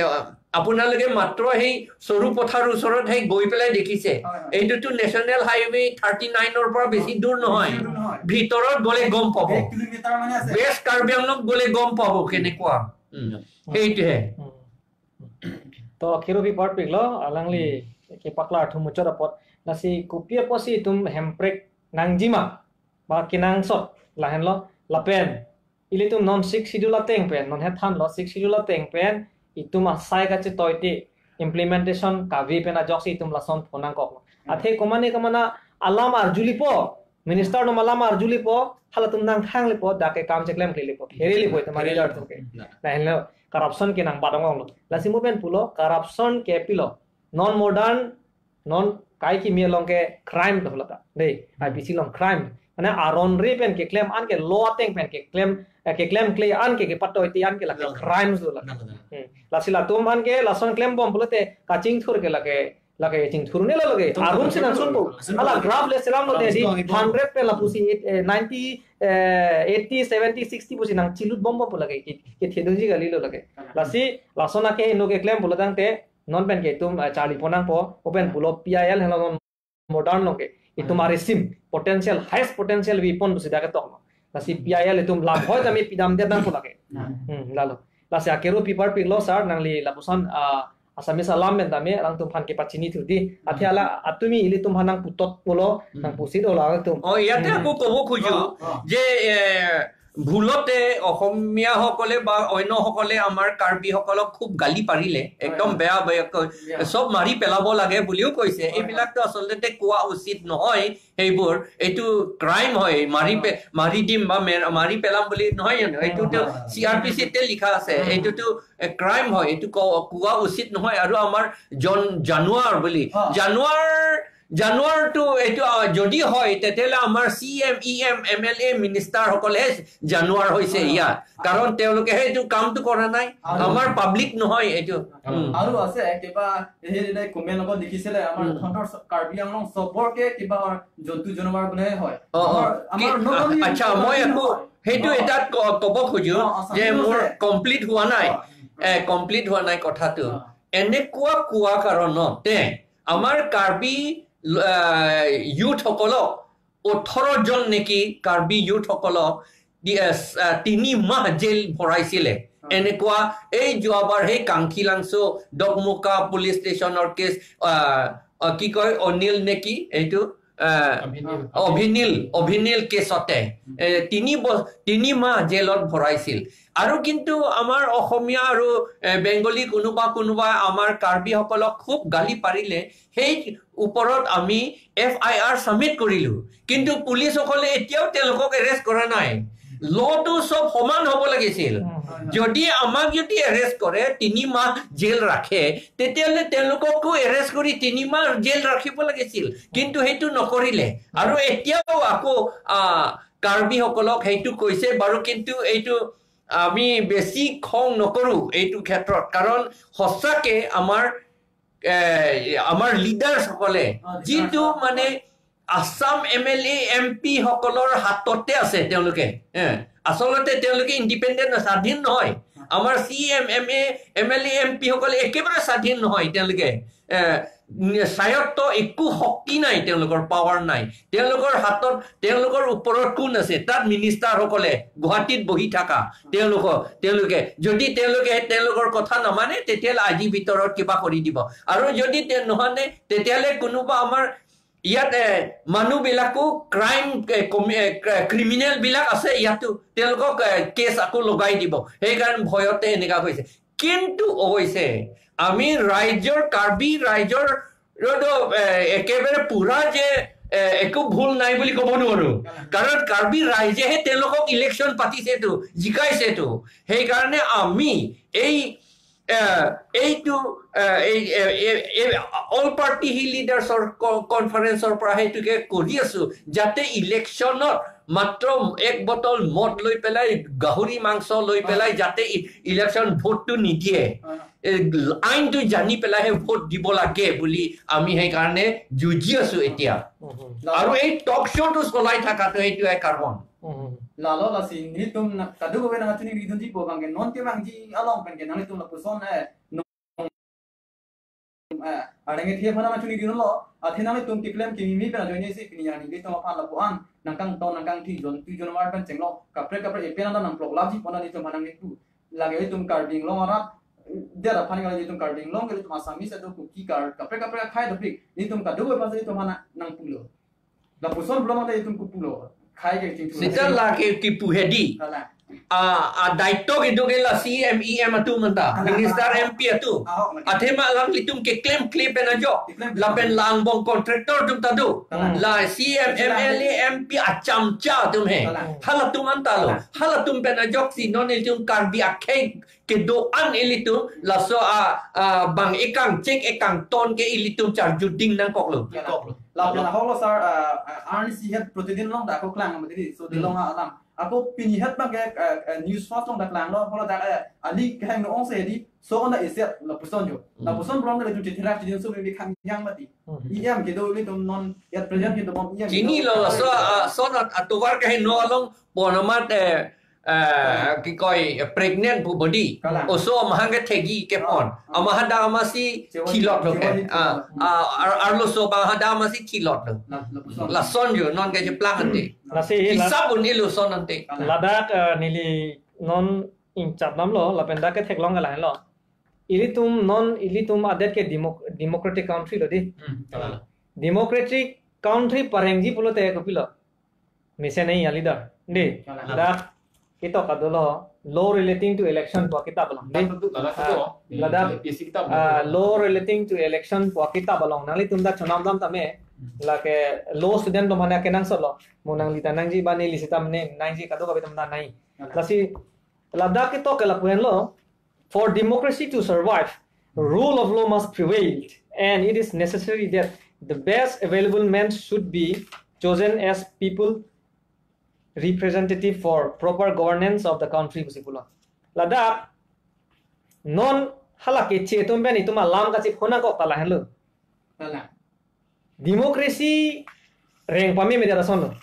আপোনালোকে মাত্ৰ সেই সৰু পথাৰ ওচৰত সেই গৈ পেলাই দেখিছে। হয়, হয়। এইটোতো নেশ্যনেল হাইৱে থাৰ্টি নাইনৰ পৰা বেছি দূৰ নহয়। বেছি দূৰ নহয়। ভিতৰত গ'লে গম পাব। এক কিলোমিটাৰ মানে আছে। ৱেষ্ট কাৰ্বি আংলং গ'লে গম পাব কেনেকুৱা। উম। সেইটোহে। Hmm. To Keropi parpik lo, alangli kepaklar atum muchot apot. Lasi kopi apotsi itum hemprek nangjima, ba kenangsot, lahenlo, lapen ilitum non Sixth Schedule ateng pen, non hethanlo Sixth Schedule ateng pen, itum asai kachetoite implementation kave pen ajoksi itum lason phonangkoklo. Hmm. Athe komane komane alam arjulipo, minister atum alam arjulipo, halatum nangthanglipo, dak ke kam cheklemklelipo, kherelipo itum manager atum ke. Na. Lahenlo, corruption ke nangbat onglo. Lasi mo pen pulo, corruption ke pilo. Non modern, non kai kimi along ke crime to lata. Dei, Hmm. I P C along crime. Mane aron re pen keklem an ke law ateng pen keklem, eh, keklemkle an ke kepatoite an ke lake Law. Crimes do lake. Na, na, na. Hmm. Lasi latum an ke lason klembom pulote kachingthur ke lake, lake chingthur ne lo lake. Betul, arum betul, si nang betul, sunpo. Betul. Hala graph le selam lo Arum te di si nang sunpo. Hundred pen lapusi eight, eh, ninety, eh, eighty, seventy, sixty pusi nangchilutbompo lake. Ke, kethedunji kali lo lake. Lasi, lason ake inut keklem pulotangte, non pen ke itum, eh, charli ponangpo, mo pen pulo P I L henlo non modern along ke. Itum Hmm. aresim, potential, highest potential weapon pusi dak ketok lo. Lasi P I L itum lam hoi tame pidamdet nangpo lake. Hmm. Hmm, lalo. Lasi akeropi parpik lo sir, nangli lapuson, ah, Assamese alam pen tame, alangtum aphan kepachini thurdi. Athe Hmm. hala atumi ilitum aphan nangputot pulo, Hmm. nangpusit lo alangtum. Oh, ইয়াতে Hmm. আকৌ ক'ব খোজো অ, অ। যে, এ, ভুলতে অসমীয়াসকলে বা অন্যসকলে আমাৰ কাৰ্বিসকলক খুব গালি পাৰিলে, একদম হয়, হয়। বেয়া বেয়াকৈ বেয়া। চব মাৰি পেলাব লাগে বুলিও কৈছে। হয়, হয়। এইবিলাকতো আচলতে কোৱা উচিত নহয়, সেইবোৰ। এইটো ক্ৰাইম হয়, মাৰি পে-, হয়। মাৰি দিম বা মে-, মাৰি পেলাম বুলি নহয় জানো? এইটোতো হয়, হয়, হয়। চি আৰ পি চিতে লিখা আছে। হয়, হয়। এইটোতো, এ, ক্ৰাইম হয়, এইটো ক-, কোৱা উচিত নহয়। আৰু আমাৰ জন-, জানুৱাৰ বুলি, হয়। জানুৱাৰ জানুৱাৰটো এইটো, আ, যদি হয়, তেতিয়াহ'লে আমাৰ C M, E M, M L A, মিনিষ্টাৰসকলেহে জানুৱাৰ হৈছে হয়, হয়। ইয়াত। কাৰণ তেওঁলোকেহে এইটো কামটো কৰা নাই। আৰু আমাৰ পাব্লিক নহয় এইটো। উম। উম। আৰু আছে, কিবা সেই দিনা কমেণ্ট লগত লিখিছিলে, আমাৰ উম। তহঁতৰ চ-, কাৰ্বি আংলং চবৰকে কিবা জন্তু জানোৱাৰ বুলিহে হয়। অ, অ। আমাৰ, আমাৰ কি, নগাঁও আ-, আচ্ছা, মই বুলি একো নহয়। সেইটো অ। এটাত ক-, ক'ব খোজো অ, অ, যে মোৰ আছে। কমপ্লিট হোৱা নাই। অ। এ, কমপ্লিট হোৱা নাই কথাটো। অ। এনেকুৱা কোৱা কাৰণতে আমাৰ কাৰ্বি, আহ, ইউথসকলক, ওঠৰ জন নেকি কাৰ্বি ইউথসকলক দি-, আহ, চ-, আহ, তিনি মাহ জেল ভৰাইছিলে। হয়। এনেকুৱা এই যোৱাবাৰ সেই কাংখী লাংচো ডকমোকা পুলিচ ষ্টেচনৰ কেছ, আহ, আহ, কি কয়, অনিল নেকি এইটো, আহ, অভিনীল। অভিনীল, অভিনীল কেছতে, উম। এ, তিনি ব-, তিনি মাহ জেলত ভৰাইছিল। আৰু কিন্তু আমাৰ অসমীয়া আৰু, এ, বেংগলী কোনোবা কোনোবা আমাৰ কাৰ্বিসকলক খুব গালি পাৰিলে, সেই ওপৰত আমি এফ আই আৰ ছাবমিট কৰিলো, কিন্তু পুলিচসকলে এতিয়াও তেওঁলোকক এৰেষ্ট কৰা নাই। লটো চব সমান হ'ব লাগিছিল। উম। যদি আমাক যদি এৰেষ্ট কৰে, তিনি মাহ জেল ৰাখে, তেতিয়াহ'লে তেওঁলোককো এৰেষ্ট কৰি তিনি মাহ জেল ৰাখিব লাগিছিল, কিন্তু সেইটো নকৰিলে। আৰু এতিয়াও আকৌ, আ, কাৰ্বিসকলক সেইটো কৈছে বাৰু, কিন্তু এইটো আমি বেছি খং নকৰো এইটো ক্ষেত্ৰত, কাৰণ সঁচাকে আমাৰ এ, আমাৰ লিডাৰ্ছ সকলে অ, যিটো লিডাৰ্ছ মানে Assam M L A M P সকলৰ হাততে আছে তেওঁলোকে। এ, আচলতে তেওঁলোকে ইণ্ডিপেণ্ডেণ্ট, স্বাধীন নহয়। আমাৰ C M, M A, M L A M P সকলে একেবাৰে স্বাধীন নহয় তেওঁলোকে। এ, স্বায়ত্ত একো শক্তি নাই, তেওঁলোকৰ পাৱাৰ নাই। তেওঁলোকৰ হাতত, তেওঁলোকৰ ওপৰত কোন আছে? তাত মিনিষ্টাৰ সকলে গুৱাহাটীত বহি থকা তেওঁলোকৰ, তেওঁলোকে যদি তেওঁলোকে তেওঁলোকৰ কথা নামানে, তেতিয়াহ'লে আজিৰ ভিতৰত কিবা কৰি দিব। আৰু যদি তে-, নহনে, তেতিয়াহ'লে কোনোবা আমাৰ ইয়াত, এ, মানুহবিলাকো ক্ৰাইম, এ, কমি-, এ, ক্ৰ-, ক্ৰিমিনেল বিলাক আছে ইয়াতো, তেওঁলোকক, এ, কেছ আকৌ লগাই দিব। সেইকাৰণে ভয়তে এনেকা হৈছে। কিন্তু অৱশ্যে আমি ৰাইজৰ, কাৰ্বি ৰাইজৰ ৰ-, ৰ-, এ, একেবাৰে পুৰা যে, এ, একো ভুল নাই বুলি ক'ব নোৱাৰো। কাৰণ কাৰ্বি ৰাইজেহে তেওঁলোকক ইলেকশ্যন পাতিছেতো, জিকাইছেতো। সেইকাৰণে আমি এই, এ, এইটো, এ, এই, এ, এ, এ, অল পাৰ্টি হিল লিডাৰ্ছৰ ক-, কনফাৰেন্সৰ পৰা সেইটোকে কৰি আছো, যাতে ইলেকশ্যনত মাত্ৰ এক বটল মদ লৈ পেলাই, গাহৰি মাংস লৈ পেলাই যাতে ই-, ইলেকশ্যন ভোটটো নিদিয়ে। এই আইনটো জানি পেলাইহে ভোট দিব লাগে বুলি আমি সেইকাৰণে যুঁজি আছো এতিয়া। উম, হুম। আৰু এই টক শ্ব'টো চলাই থকাটো এইটোৱে কাৰণ। উম, হুম। Lalo lasi nelitum na-, kadokave nangkachiningri dunji pu abangke non kevangji along pen ke nanglitum lapuson, eh, eh, areng ethe aphan nangchinidunlo, athe nanglitum keklem kimi mi pen ajoine si pini arni nelitum aphan lapu-an nangkangton nangkangthi jon tu jon war pen chenglo, kaprek kaprek epen anta nangploklapji pu nelitum aphan nangpu. Lake nelitum Karbi Anglong arat, der aphan nelitum Karbi Anglong, nelitum Assamese do, Kuki, Kar, kaprek kaprek akhei dopik, nelitum kadokave aphan nelitum aphan nangpulo. Lapuson pulo mate itum kopulo. Khai ke chingthur. Sita lake kipu hedi. Kalang. A, a daito kedo ke la C M, E M atum anta, kalang, minister, kalang, M P atum. Ahok lagi. Athema alanglitum keklemkle pen ajok. Keklem. Lapen la angbong contractor atum ta do. Kalang. La C M, kalang, M L A, M P achamcha atum he. Kalang. Halatum anta lo. Kalang. Halatum pen ajoksi non ilitum Karbi akhei kedo-an ilitum laso a, a, bang ekangchek ekangton ke ilitum charjuding nangkoklo. Nangkoklo. Lapen ahoklo sir, a, a, arnisi het protidin along ta ako klang mati di. So, hmm, delong alam. Ako pini het abangke, a, a, news fast along ta klanglo, holo ta, a, ali kehang no ong se di, so on ta iset lapuson jo. Hmm. Lapuson pulo ilitum chetherak chidin so maybe khang yang mati. Hmm. E M kedo ilitum non yat present kedobom E M chinilo, kedo. So, a, so na atovar keheno along pon amat, eh, eh, kikoi, eh, pregnant pu body. Kalang. Oso amahang kethekji kepon. Ah, ah. Amahang da amatsi chewa-, thilot lo chewa ke. Ni ah, thilot. Ah, ar-, arloso abang hada amatsi thilot lo. La, lapuson. Lason jo non kecheplang ante. Lasi la- hisap un-elo son ante. Kalang. Ladak, eh, neli non ingchap damlo, lapen dak ketheklong kalang lo. Ilitum non, ilitum adet ke demo-, democratic country lo di. Hmm, kalang. Democratic country parengji pulote kopilo? Mesen ai a leader. Di. Kalang. Dak ketok adolo, law relating to election pu akitap along. Di. Dak tu, dak tu, ah, ladak, isi kitab ah, tu. Law relating to election pu akitap along. Nanglitum dak chonam dam tame. Hmm. Lake law student atum aphan kenangsot lo. Mo nangli ta nangji ba neli sita mane nangji, kadokave atum ta nai. Kalang. Lasi ladak ketok ke lapu henlo. For democracy to survive, rule of law must prevail, and it is necessary that the best available men should be chosen as people representative for proper governance of the country, pusi pulo. Ladak non hala keche atum pen itum alam kachiphonangkok ta lahenlo. Kalang. Democracy reng pame media ason lo.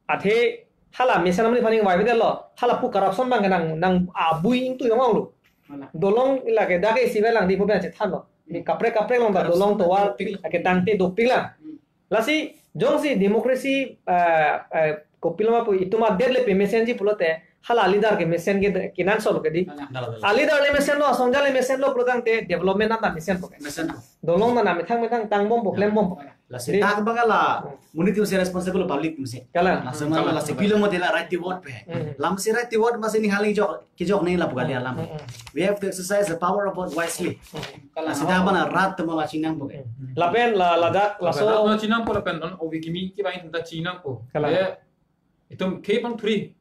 Athe hala mesen amonit aphan ingvai vedetlo. Hala pu corruption abang nang, nang abui ingtu yong lo. Mana? Dolong lake dak isi velang di pu pen chethanlo. Ni kaprek kaprek along ta kaprek dolong tovar dopik. Ake tangte dopik lang. Hmm. Lasi jongsi democracy, eh, eh, kopiloma pu itum adet le pemesenji pulote hala leader kemesen ke kenangsot lo ke di. Mana? A leader le mesenlo, asongja le mesenlo pulo tangte development anta mesenpo ke. Mesenpo. Dolong ta methang methang tangbompo, klembompo. Lasi di. Dak abang la, hmm, monit atumsi responsible, public atumsi. Kalang. Lasi mana, kalang, lasi pilo mo dela right to vote pu. Hmm. Lamsi right to vote amatsi ninghali jok, kejok nangji lapu kali alam. Hmm, hmm. We have to exercise the power of vote wisely. Hmm. Kalang. Lasi dak abang rat atum la chiningpo ke. Hmm. Lapen la, ladak, lapen laso rat atum chiningpo lapen non obi kimi kevang atum ta chiningpo. Kalang. Le, itum ke pangthuri.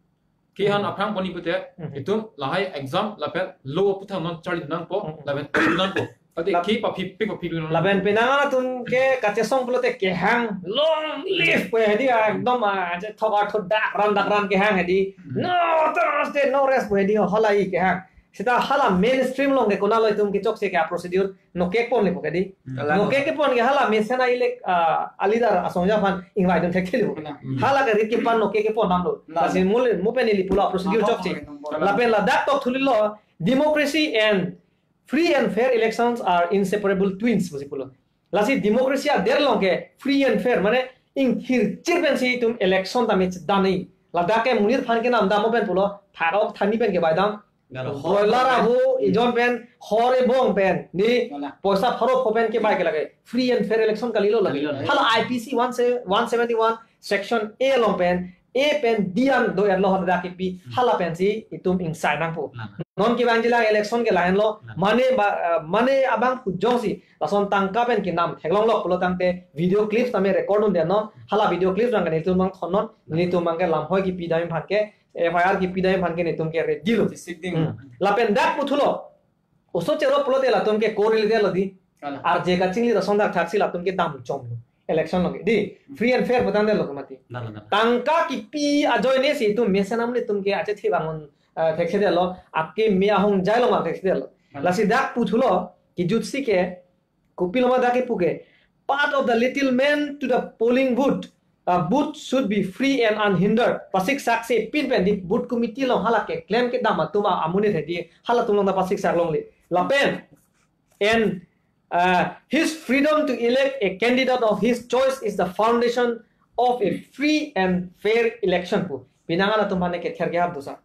Ke han, hmm, aphrang poni pute, hmm, itum lahai exam lapen law aputhak non charli nangpo, hmm, lapen nangpo. Ate lap-, ke paphi, pik paphi lo non. Lapen penang atum ke kachesong pulote kehang long live pu hedi, ekdom, ah, je thok artho dak ran dak ran kehang hedi. Hmm. No Thursday, no rest pu hedi, halai kehang. Seta hala mainstream along ke konatlo itum kechokche ke a-procedure nokek ponlepo ke di. Hmm. Nokek kepon ke hala mesen a-elect, ah, a-leader asong aphan ingvai dun thekthe lepo. Hmm. Hala ke rit kepan nokek kepon damlo. Lalo. Lasi mule, mo pen ili pulo a-procedure chokche. Lalo. Lapen ladak tokthulo, democracy and free and fair elections are inseparable twins, pusi pulo. Lasi democracy adet along ke free and fair, mane ingthirchir pensi itum election tame chedam nangji. Ladak ke monit aphan kenam dam, mo pen pulo, tharok thani pen kebai dam. Lalo, hor broiler bong pen. Ahu, ijon pen, hor ebong pen, di, lalo, poisa pharo pho pen kebai ke lake free and fair election kalilo lake. Kalilo lake. Hala I P C one se-, one seventy-one section A along pen, A pen D an do-etlo, hadak kipi, hmm, hala pensi itum ingsai nangpo. Lalo. Non kevangjilang election ke lahenlo, lalo, mane ba, eh, mane abang pu jongsi lason tangka pen kenam theklonglo pulo tangte video clips tame record un-enon, hala video clips abang ke nelitum abang thonnon, lalo, nelitum abang ke lamhoi kipi dam aphan ke, F I R kipi dam aphan ke nelitum ke ready lo. Chesik ding. Hmm. Lapen dak puthulo, oso chero pulote latum ke korele detlo di. Lalo. Arje kachingli lason dak thaksi latum ke dam chomlo. Election along ke di. Hmm. Free and fair putangdetlo ke mati. Lalo, lalo. Tangka kipi ajoine si itum mesen amonit atum ke achethe bangun, eh, thekthedetlo. Akeme ahongjai along ma thekthedetlo. Lalo. Lasi dak puthulo, kejutsi ke, kopilo ma dak kepu ke, path of the little man to the polling booth, uh, booth should be free and unhindered. Pasik sakse pin pen di booth committee along hala keklem kedam atum amonit hedi, halatum along ta pasik sak longle. Lapen, and, uh, his freedom to elect a candidate of his choice is the foundation of a free and fair election pu. Penang halatum aphan kether kehap do sa.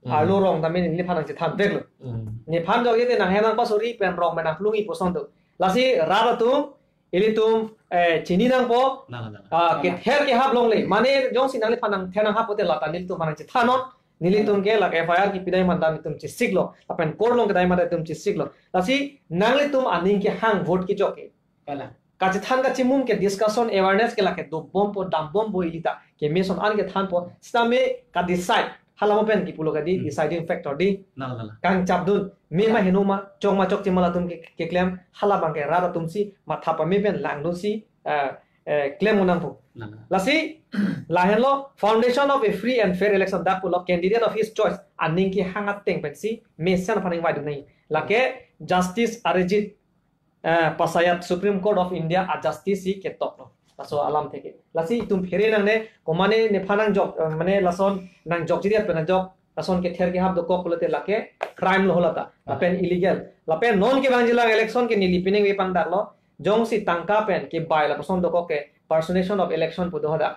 Hmm. Arlo rong tame neliphan nangchethan veklo. Hmm. Nephan jokje te nanghe nangpasori pen rong pen nangplung-i pu ason do. Lasi rat atum, ilitum, eh, chini nangpo, nang, nang. Ah, kether kehap longle. Mane jongsi nangliphan nangther nanghap pote lata nelitum aphan nangchethannon. Nelitum ke lake F I R kipi dam aphan ta nelitum chesiklo. Lapen court along kedam aphan ta nelitum chesiklo. Lasi nanglitum aning kehang vote kejok ke. Kalang. Kachethan kachimum ke discussion awareness ke lake dobompo dambompo ili ta. Keme ason an kethanpo. Sitame ka-decide. Hala mo pen kipulo ke di, hmm, deciding factor di. Nang, nang, nang. Kangchapdun. Me ma, nang, heno ma, chok ma chokche ma latum ke, keklem. Hala abang ke rat atum si matha pame pen langdun si, eh, eh, klem nangpo. Nang, nang. Lasi, lahenlo, foundation of a free and fair election dak pulo candidate of his choice. Aning kehang ateng pensi, mesen aphan ingvaidun nangji. Lake, Justice Arijit eh, Panchayat Supreme Court of India a-justice si ketoklo. Laso alam theke. Lasi itum phere nangne, komane nephan nangjok, eh, mane lason nangjokji det pen nangjok, lason kether kehap dokok pulote lake crime lo halata. Lapen illegal. Lapen non kevangjilang election ke neli pining vepangdaklo. Jongsi tangka pen kebai lapuson dokok ke personation of election pu do hadak.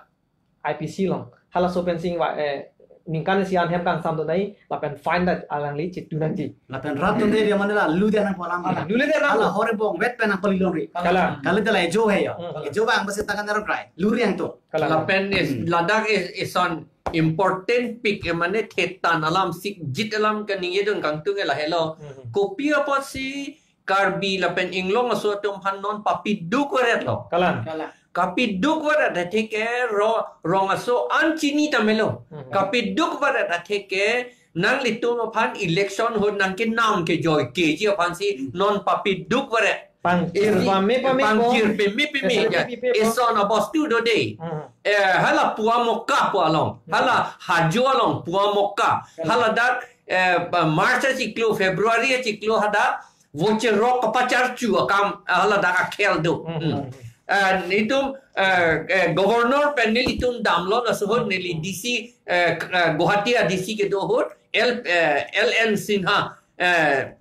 I P C along. Halaso pensi ingvai, eh, ningkan isi an hem kangsam do nangji, lapen fine ta alangli chitu nangji. Lapen rat atum dia mane la lule nangpo alam hala. Lule nangpo. Hala hor ebong vet pen nangpali longri. Kalang. Kalite la ejo he yo. Hmm. Ejo abang besi tangan naro krai. Luri yang tu. Kalang. Lapen is, hmm, ladak is, ison important pik, eh, mane thetan alam sikjit alam kaningjedun kangtung ke lahelo. Hmm. Kopi apotsi Karbi lapen Inglong aso atum aphan non papiduk varetlo. Kalang. Kalang. Kapiduk varet atheke ro-, rong aso an chini tamelo. Hmm. Kapiduk varet atheke nanglitum aphan election ahut nangkenam kejoikeji aphansi, hmm, non papiduk varet. Pangchir, isi pame pame pangchir ko. Pame pame. Isi ya. Pame pame ko. Ison abostu do de. Hmm. Eh, hala Pua Moka pu along. Hmm. Hala Hajo along Pua Moka. Kalang. Hala dak, eh, March achiklo, February achiklo hadak vote cherok kapacharchu akam, ah, haladak akhel do. Hmm. Hmm. Ah, nelitum, eh, eh, governor pen nelitum damlo laso ahut neli D C, eh, k-, eh, Guwahati a-D C kedo ahut, L, eh, L N Sinha, eh,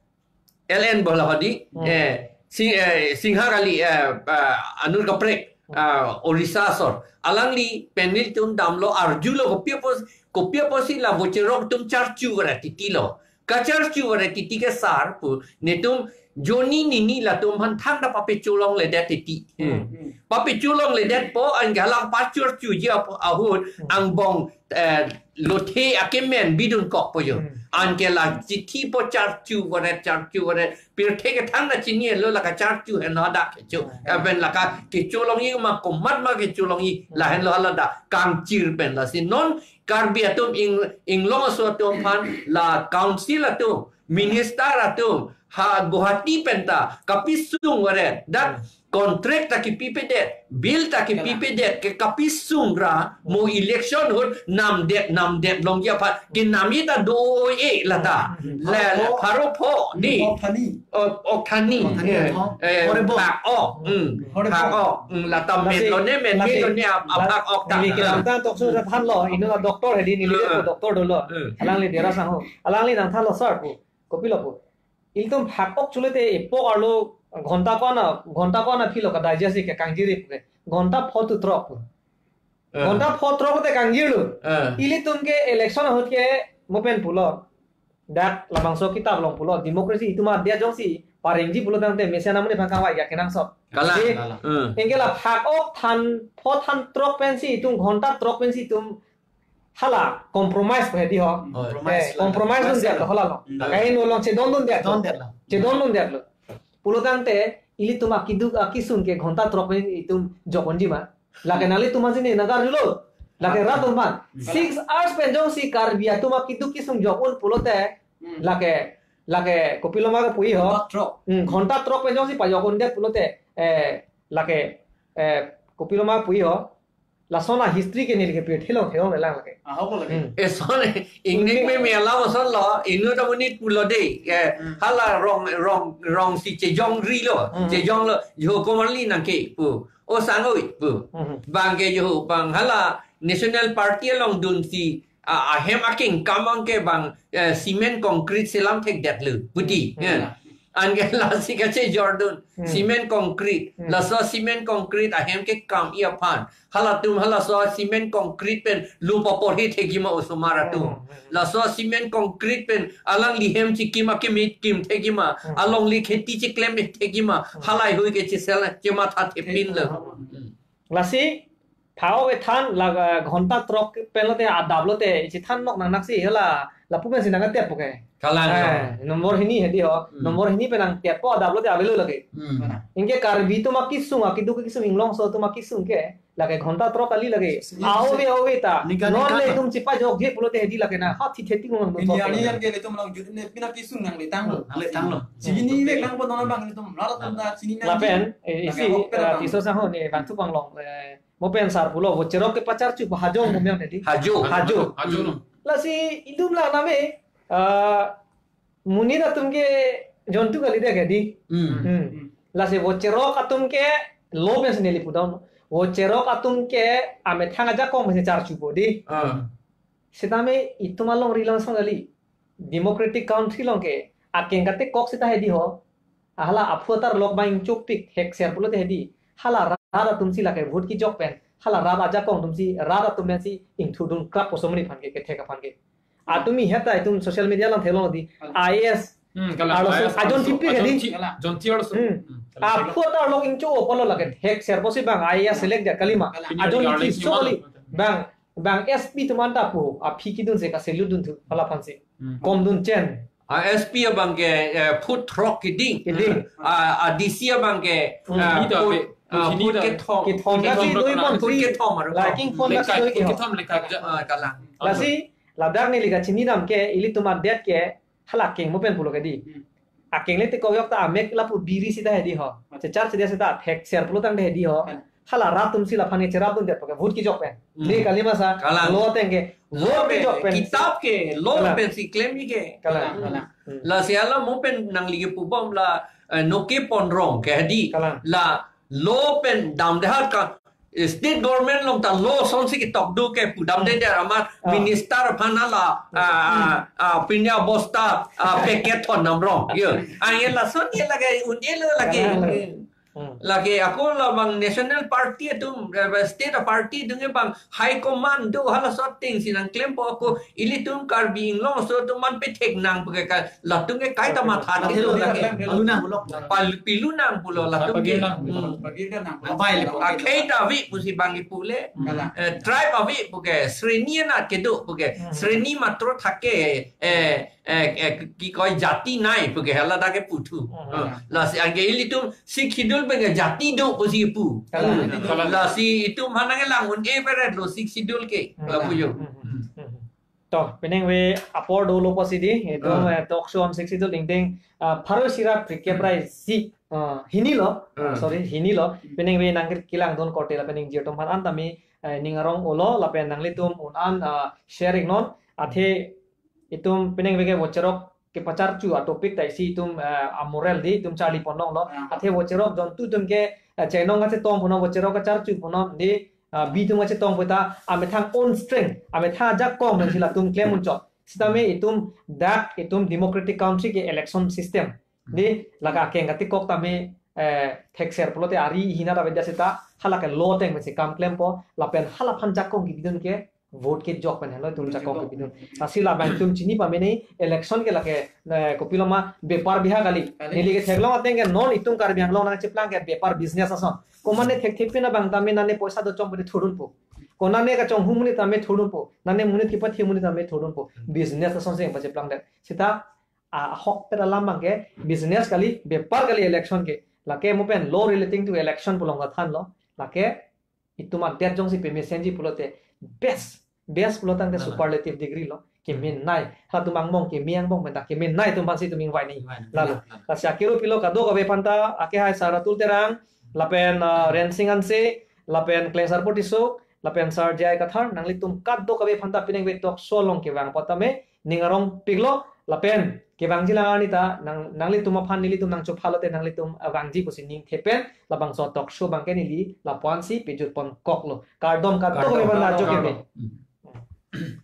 L N bola hodi, hmm, eh, Si-, eh, Sinha kali, eh, ah, anur kaprek, ah, Orissa asor. Alangli pen nelitum damlo arjulo kopi apot, kopi apotsi la vote cherok atum charchu varet titi lo. Kacharchu varet titi ke sar pu, netum jonni nini latum aphan thangta papecholong ledet titi. Hmm. Papecholong ledetpo, anke hala pacharchuji ap-, ahut, hmm, angbong, eh, lothe akemen bidun kokpo jo. Hmm. Anke la chithi po charchu varet, charchu varet. Pirthe ke thangta chinilo la kacharchu henlo hadak kecho. Hmm. Lapen la kakecholongji ma komat ma kecholongji, hmm, lahenlo haladak kangchir pen lasi non Karbi atum Ing-, Inglong aso atum aphan la council atum, minister atum, ha Guwahati penta kapisung varet. Dak, hmm, contract ta kipipedet, bill ta kipipedet, ke kapisung ra, mo election ahut namdet, namdet longji aphan, kenamji ta do-e lata. Hmm. Le, le, pharo pho, ni. Pharo pho ni. O, ok thani. Ok thani, eh, ho. Eh, pharo pho. Phak ok, hmm. Pharo pho. Phak ok, hmm, lata lasi, men lo ne, men lasi, lo ne, ap-, la-, aphak ok ta. Neli kedamtang talk show ta thanlo, inut adoctor hedi, neli, hmm, adoctor dolo. Hmm. Alangli dera sang ho. Alangli nangthanlo, sir pu. Kopilo pu. Ilitum phak ok chule te epok arlo ghonta ko-an, ghonta ko-an aphi lo ka digest ke kangjiri pu ke. Ghonta pho tu throk pu. Eh. Ghonta pho throk te kangjirlo. Eh. Ilitum ke election ahut ke mo pen pulo. Dak labangso kitap along pulo. Democracy itum adia jongsi parengji pulo tangte mesen amonit aphan kangvai ya kenangsot. Kalang. Di, kalang. Hmm. Anke la phak ok than pho than throk pensi itum ghonta throk pensi itum hala compromise pu hedi ho. Compromise. Eh, la, compromise dundet lo hala lo. Hmm. Kahin along chedondundet lo. Dondetlo. Chedondundet lo. Pulo tangte ilitum akiduk akisung ke ghonta throk pen itum jok unji ma. Lake nanglitum ahin ne nagar julo. Lake rat atum aphan. Hmm. Six hours pen jongsi Karbi atum akiduk kisung jok un pulote. Hmm. Lake, lake kopilo ma kepu-i ho. Ghonta throk. Hmm, ghonta throk pen jongsi pajok undet pulote. Eh, lake, eh, kopilo ma kepu-i ho. Lason a history ke neli kepir thilong thilong lelang lake. Ah, ho ko lake. Hmm. Eson, ingnek me me alam ason lo, inut amonit pulo de. Eh, hmm, hala rong, rong, rong si chejongri lo, hmm, chejong lo, jo komarli nangke pu. O sang oi pu. Hmm. Bang ke jo, bang hala National Party along dunsi, a, ahem akeng kamang ke bang, eh, cement concrete selam thekdet lo, puti. Hmm. Eh. Anke lasi kachejordun, hmm, cement concrete. Hmm. Laso cement concrete ahem kekam-i aphan. Halatum halaso cement concrete pen lo paporhe thekji ma osomar atum. Hmm, hmm, hmm. Laso cement concrete pen alangli hem chikim akimi kim thekji ma. Hmm. Alongli kheti chiklem thekji ma. Hmm. Halahei hui ke chisel chematha thepin lo. Hmm. Lasi phak ok ethan la, eh, ghonta throk pen lote adap lote ichi than nok nang naksi hala lapu pensi nang atep pu ke. Kalang. Eh, nombor hini hedi ho. Hmm. Nombor hini pen nangtep po adap lote avelo lake. Hmm. Anke Karbi atum akisung, akiduk kisung, inglongso atum akisung ke lake ghonta throk kali lake. Sini, ave, sini. Ave ta. Nika, non nika. Le itum chepajokje pulote hedi lake na. Ha thi theti ngong. Ini nangtep ani pu. Yang ke itum along jut ne pina kisung nangletanglo. Hmm. Nangletanglo. Sini vek nangpo non abang itum. Larat atum ta sini nang. Lapen, eh, lake isi, ok pen eh, abang. Tiso sang ho ne bangthu panglong, eh, mo pen sar pulo, vote cherok kepacharchu pu hajong mo meng tadi. Hajong. Hajong. Hajong. Hmm. Lasi itum la name, eh, monit atum ke jontu kali de ke di. Hmm. Hmm. Lasi vote cherok atum ke lo pensi neli pudam. Vote cherok atum ke amethang ajakong pensi charchupo di. Ah. Setame itum alongri langsong kali. Democratic country along ke akeng katekok seta hedi ho. Hala aphu atar lok bang chokpik hek ser pulote hedi. Hala rat atumsi lake vote kejok pen. Hala rat ajakong atumsi rat atum pensi ingthudun krap osomri aphan ke kethek aphan ke. Atumi heta itum social media along theklong di. Hmm. I A S. Hmm, kalang. Arloso I A S ajon arloso, tipik ajon hedi. Ti-, ajon ti arloso. Hmm. Hmm, kalang. Aphu atar lok ingcho pulo lake hek ser pusi bang I A S select dia kalima. Kalang. Ajon tipik so kali. Bang, bang S P atum anta pu, aphi kidun se ka salute dunthu, hala aphansi. Hmm. Komdun chen. A S P abang ke, eh, foot throk kiding. Kiding. Ah, ah, D C abang ke, hmm, ah, foot, ah, foot kethom. Kethom. Foot kethom. Lasi dui pon foot kethom aru. Lacking phone lasi dui kethom. Foot kethom lekha ja. Ah, kalang. Lasi, ladak neli kachinidam ke, ilitum adet ke, hala akeng mo pen pulo ke di. Hmm. Akeng le tekok yok ta amek lapu biri seta hedi ho. Chechar seta seta hek ser pulo tangte hedi ho. Hmm. Hala rat atumsi laphan ke cherap dundet pu ke vote kejok pen. Hmm. Ne kalima sa. Kalang. Lo ateng ke. Lo vote pen, kejok pen. Kitap ke, lo, kalang, pensi klemji ke. Kalang. Kalang. Hmm. Lasi hala mo pen nangli kepubom la, eh, noke ponrong ke hedi. Kalang. La lo pen damdehat ka, eh, state government along ta lo asonsi ketok do ke pudamde, hmm, der amat, ah, minister aphan hala, ah, ah, ah, pinya bosta, ah, packet thon damrong. Yo. Anke lason ye lake un-elo lake. Kalang. Hmm. Lake ako labang national party atum, eh, state party atum ke bang high command do hala sot ting si nangklempo ako ilitum Karbi Anglong aso atum man pethek nang pu ke ka latum ke kaita matha, latum ke, latum ke, latum ke, lalu nang pulo. Pal-, pilu nang pulo latum ke. Pagir nang pulo. Hmm. Pagir nang pulo. Abai le. Akhei ta ave pusi bang ipu le. Hmm. Eh, tribe ave pu ke, sreni anat kedo pu ke. Hmm. Sreni matro thake, eh, eh, eh, ki koi jati nai pu ke hala ta ke puthu. Hmm. Eh, lasi anke ilitum Sixth Schedule pen ke jati do pusi pu. Kalang. Hmm. Kalang. Lasi itum hanang elang un-e peret lo Sixth Schedule ke. Hmm. Lapu yo. Hmm. Hmm. To, penang ve apor dolo pusi di, itum, Ah. eh, talk show amsik si tu dingding, ah, pharo sira phlikep ra isi, ah, hini lo, Ah. sorry, hini lo, penang ve nang kelang dun korte lapen ingjir atum aphan an tame, eh, ning arong olo, lapen nanglitum un an, ah, share iknon, athe itum penang ve ke vocherok kepacharchu a topic ta isi itum, eh, amoral di itum charli ponlong lo. Ah. Athe vocherok jontu itum ke, eh, chainong kachetong punon, vocherok kacharchu punon di, ah, bi itum kachetong puta amethang own strength, amethang ajakong pen si latum klem unchot. Sitame itum dak itum democratic country ke election system. Di lake akeng katikok tame, eh, thekser pulote ari hina ta vedet seta halake law ateng pensi kam klempo lapen halaphan jakong kebidun ke vote kejok pen helo itum jakong kebidun. Lasi labang itum chini pamene election ke lake, eh, kopiloma bepar biha kali. Kali. Neli ketheklong ateng ke non itum Karbi Anglong nangcheplang ke bepar business ason. Komane thekthepin abang tame nane poisa dochong pute thurdunpo. Konane kachonghong monit tame thurdunpo. Nane monit kepathi monit tame thurdunpo. Hmm. Business asonsi pacheplang det. Seta ahokpet alam abang ke business kali, bepar kali election ke. Lake mo pen law relating to election pu along kathanlo. Lake itum adet jongsi pemesenji pulote best, best pulo tangte Lala. Superlative degree lo. Kemenei. Halatum angbong keme angbong penta kemenei atum aphansi itum ingvai ni. Ingvai ni. Lalo. Lala. Lasi akero pilo kadokave aphanta, ake hai Sar Atul Terang, lapen, ah, Rensing Hanse, lapen Klengsarpo Tisso, lapen Sar J I Kathar, nanglitum kadokave aphanta penang ve talk show along kevang apot tame ning arong piklo, lapen kevangji lang arni ta nang, nanglitum aphan nelitum nangchophalote nanglitum, ah, vangji pusi ning thepen labangso talk show abang ke neli lapuansi pejut pon koklo. Kardom kadokave aphanta. Kardom, ajo kardom. Keme. Hmm.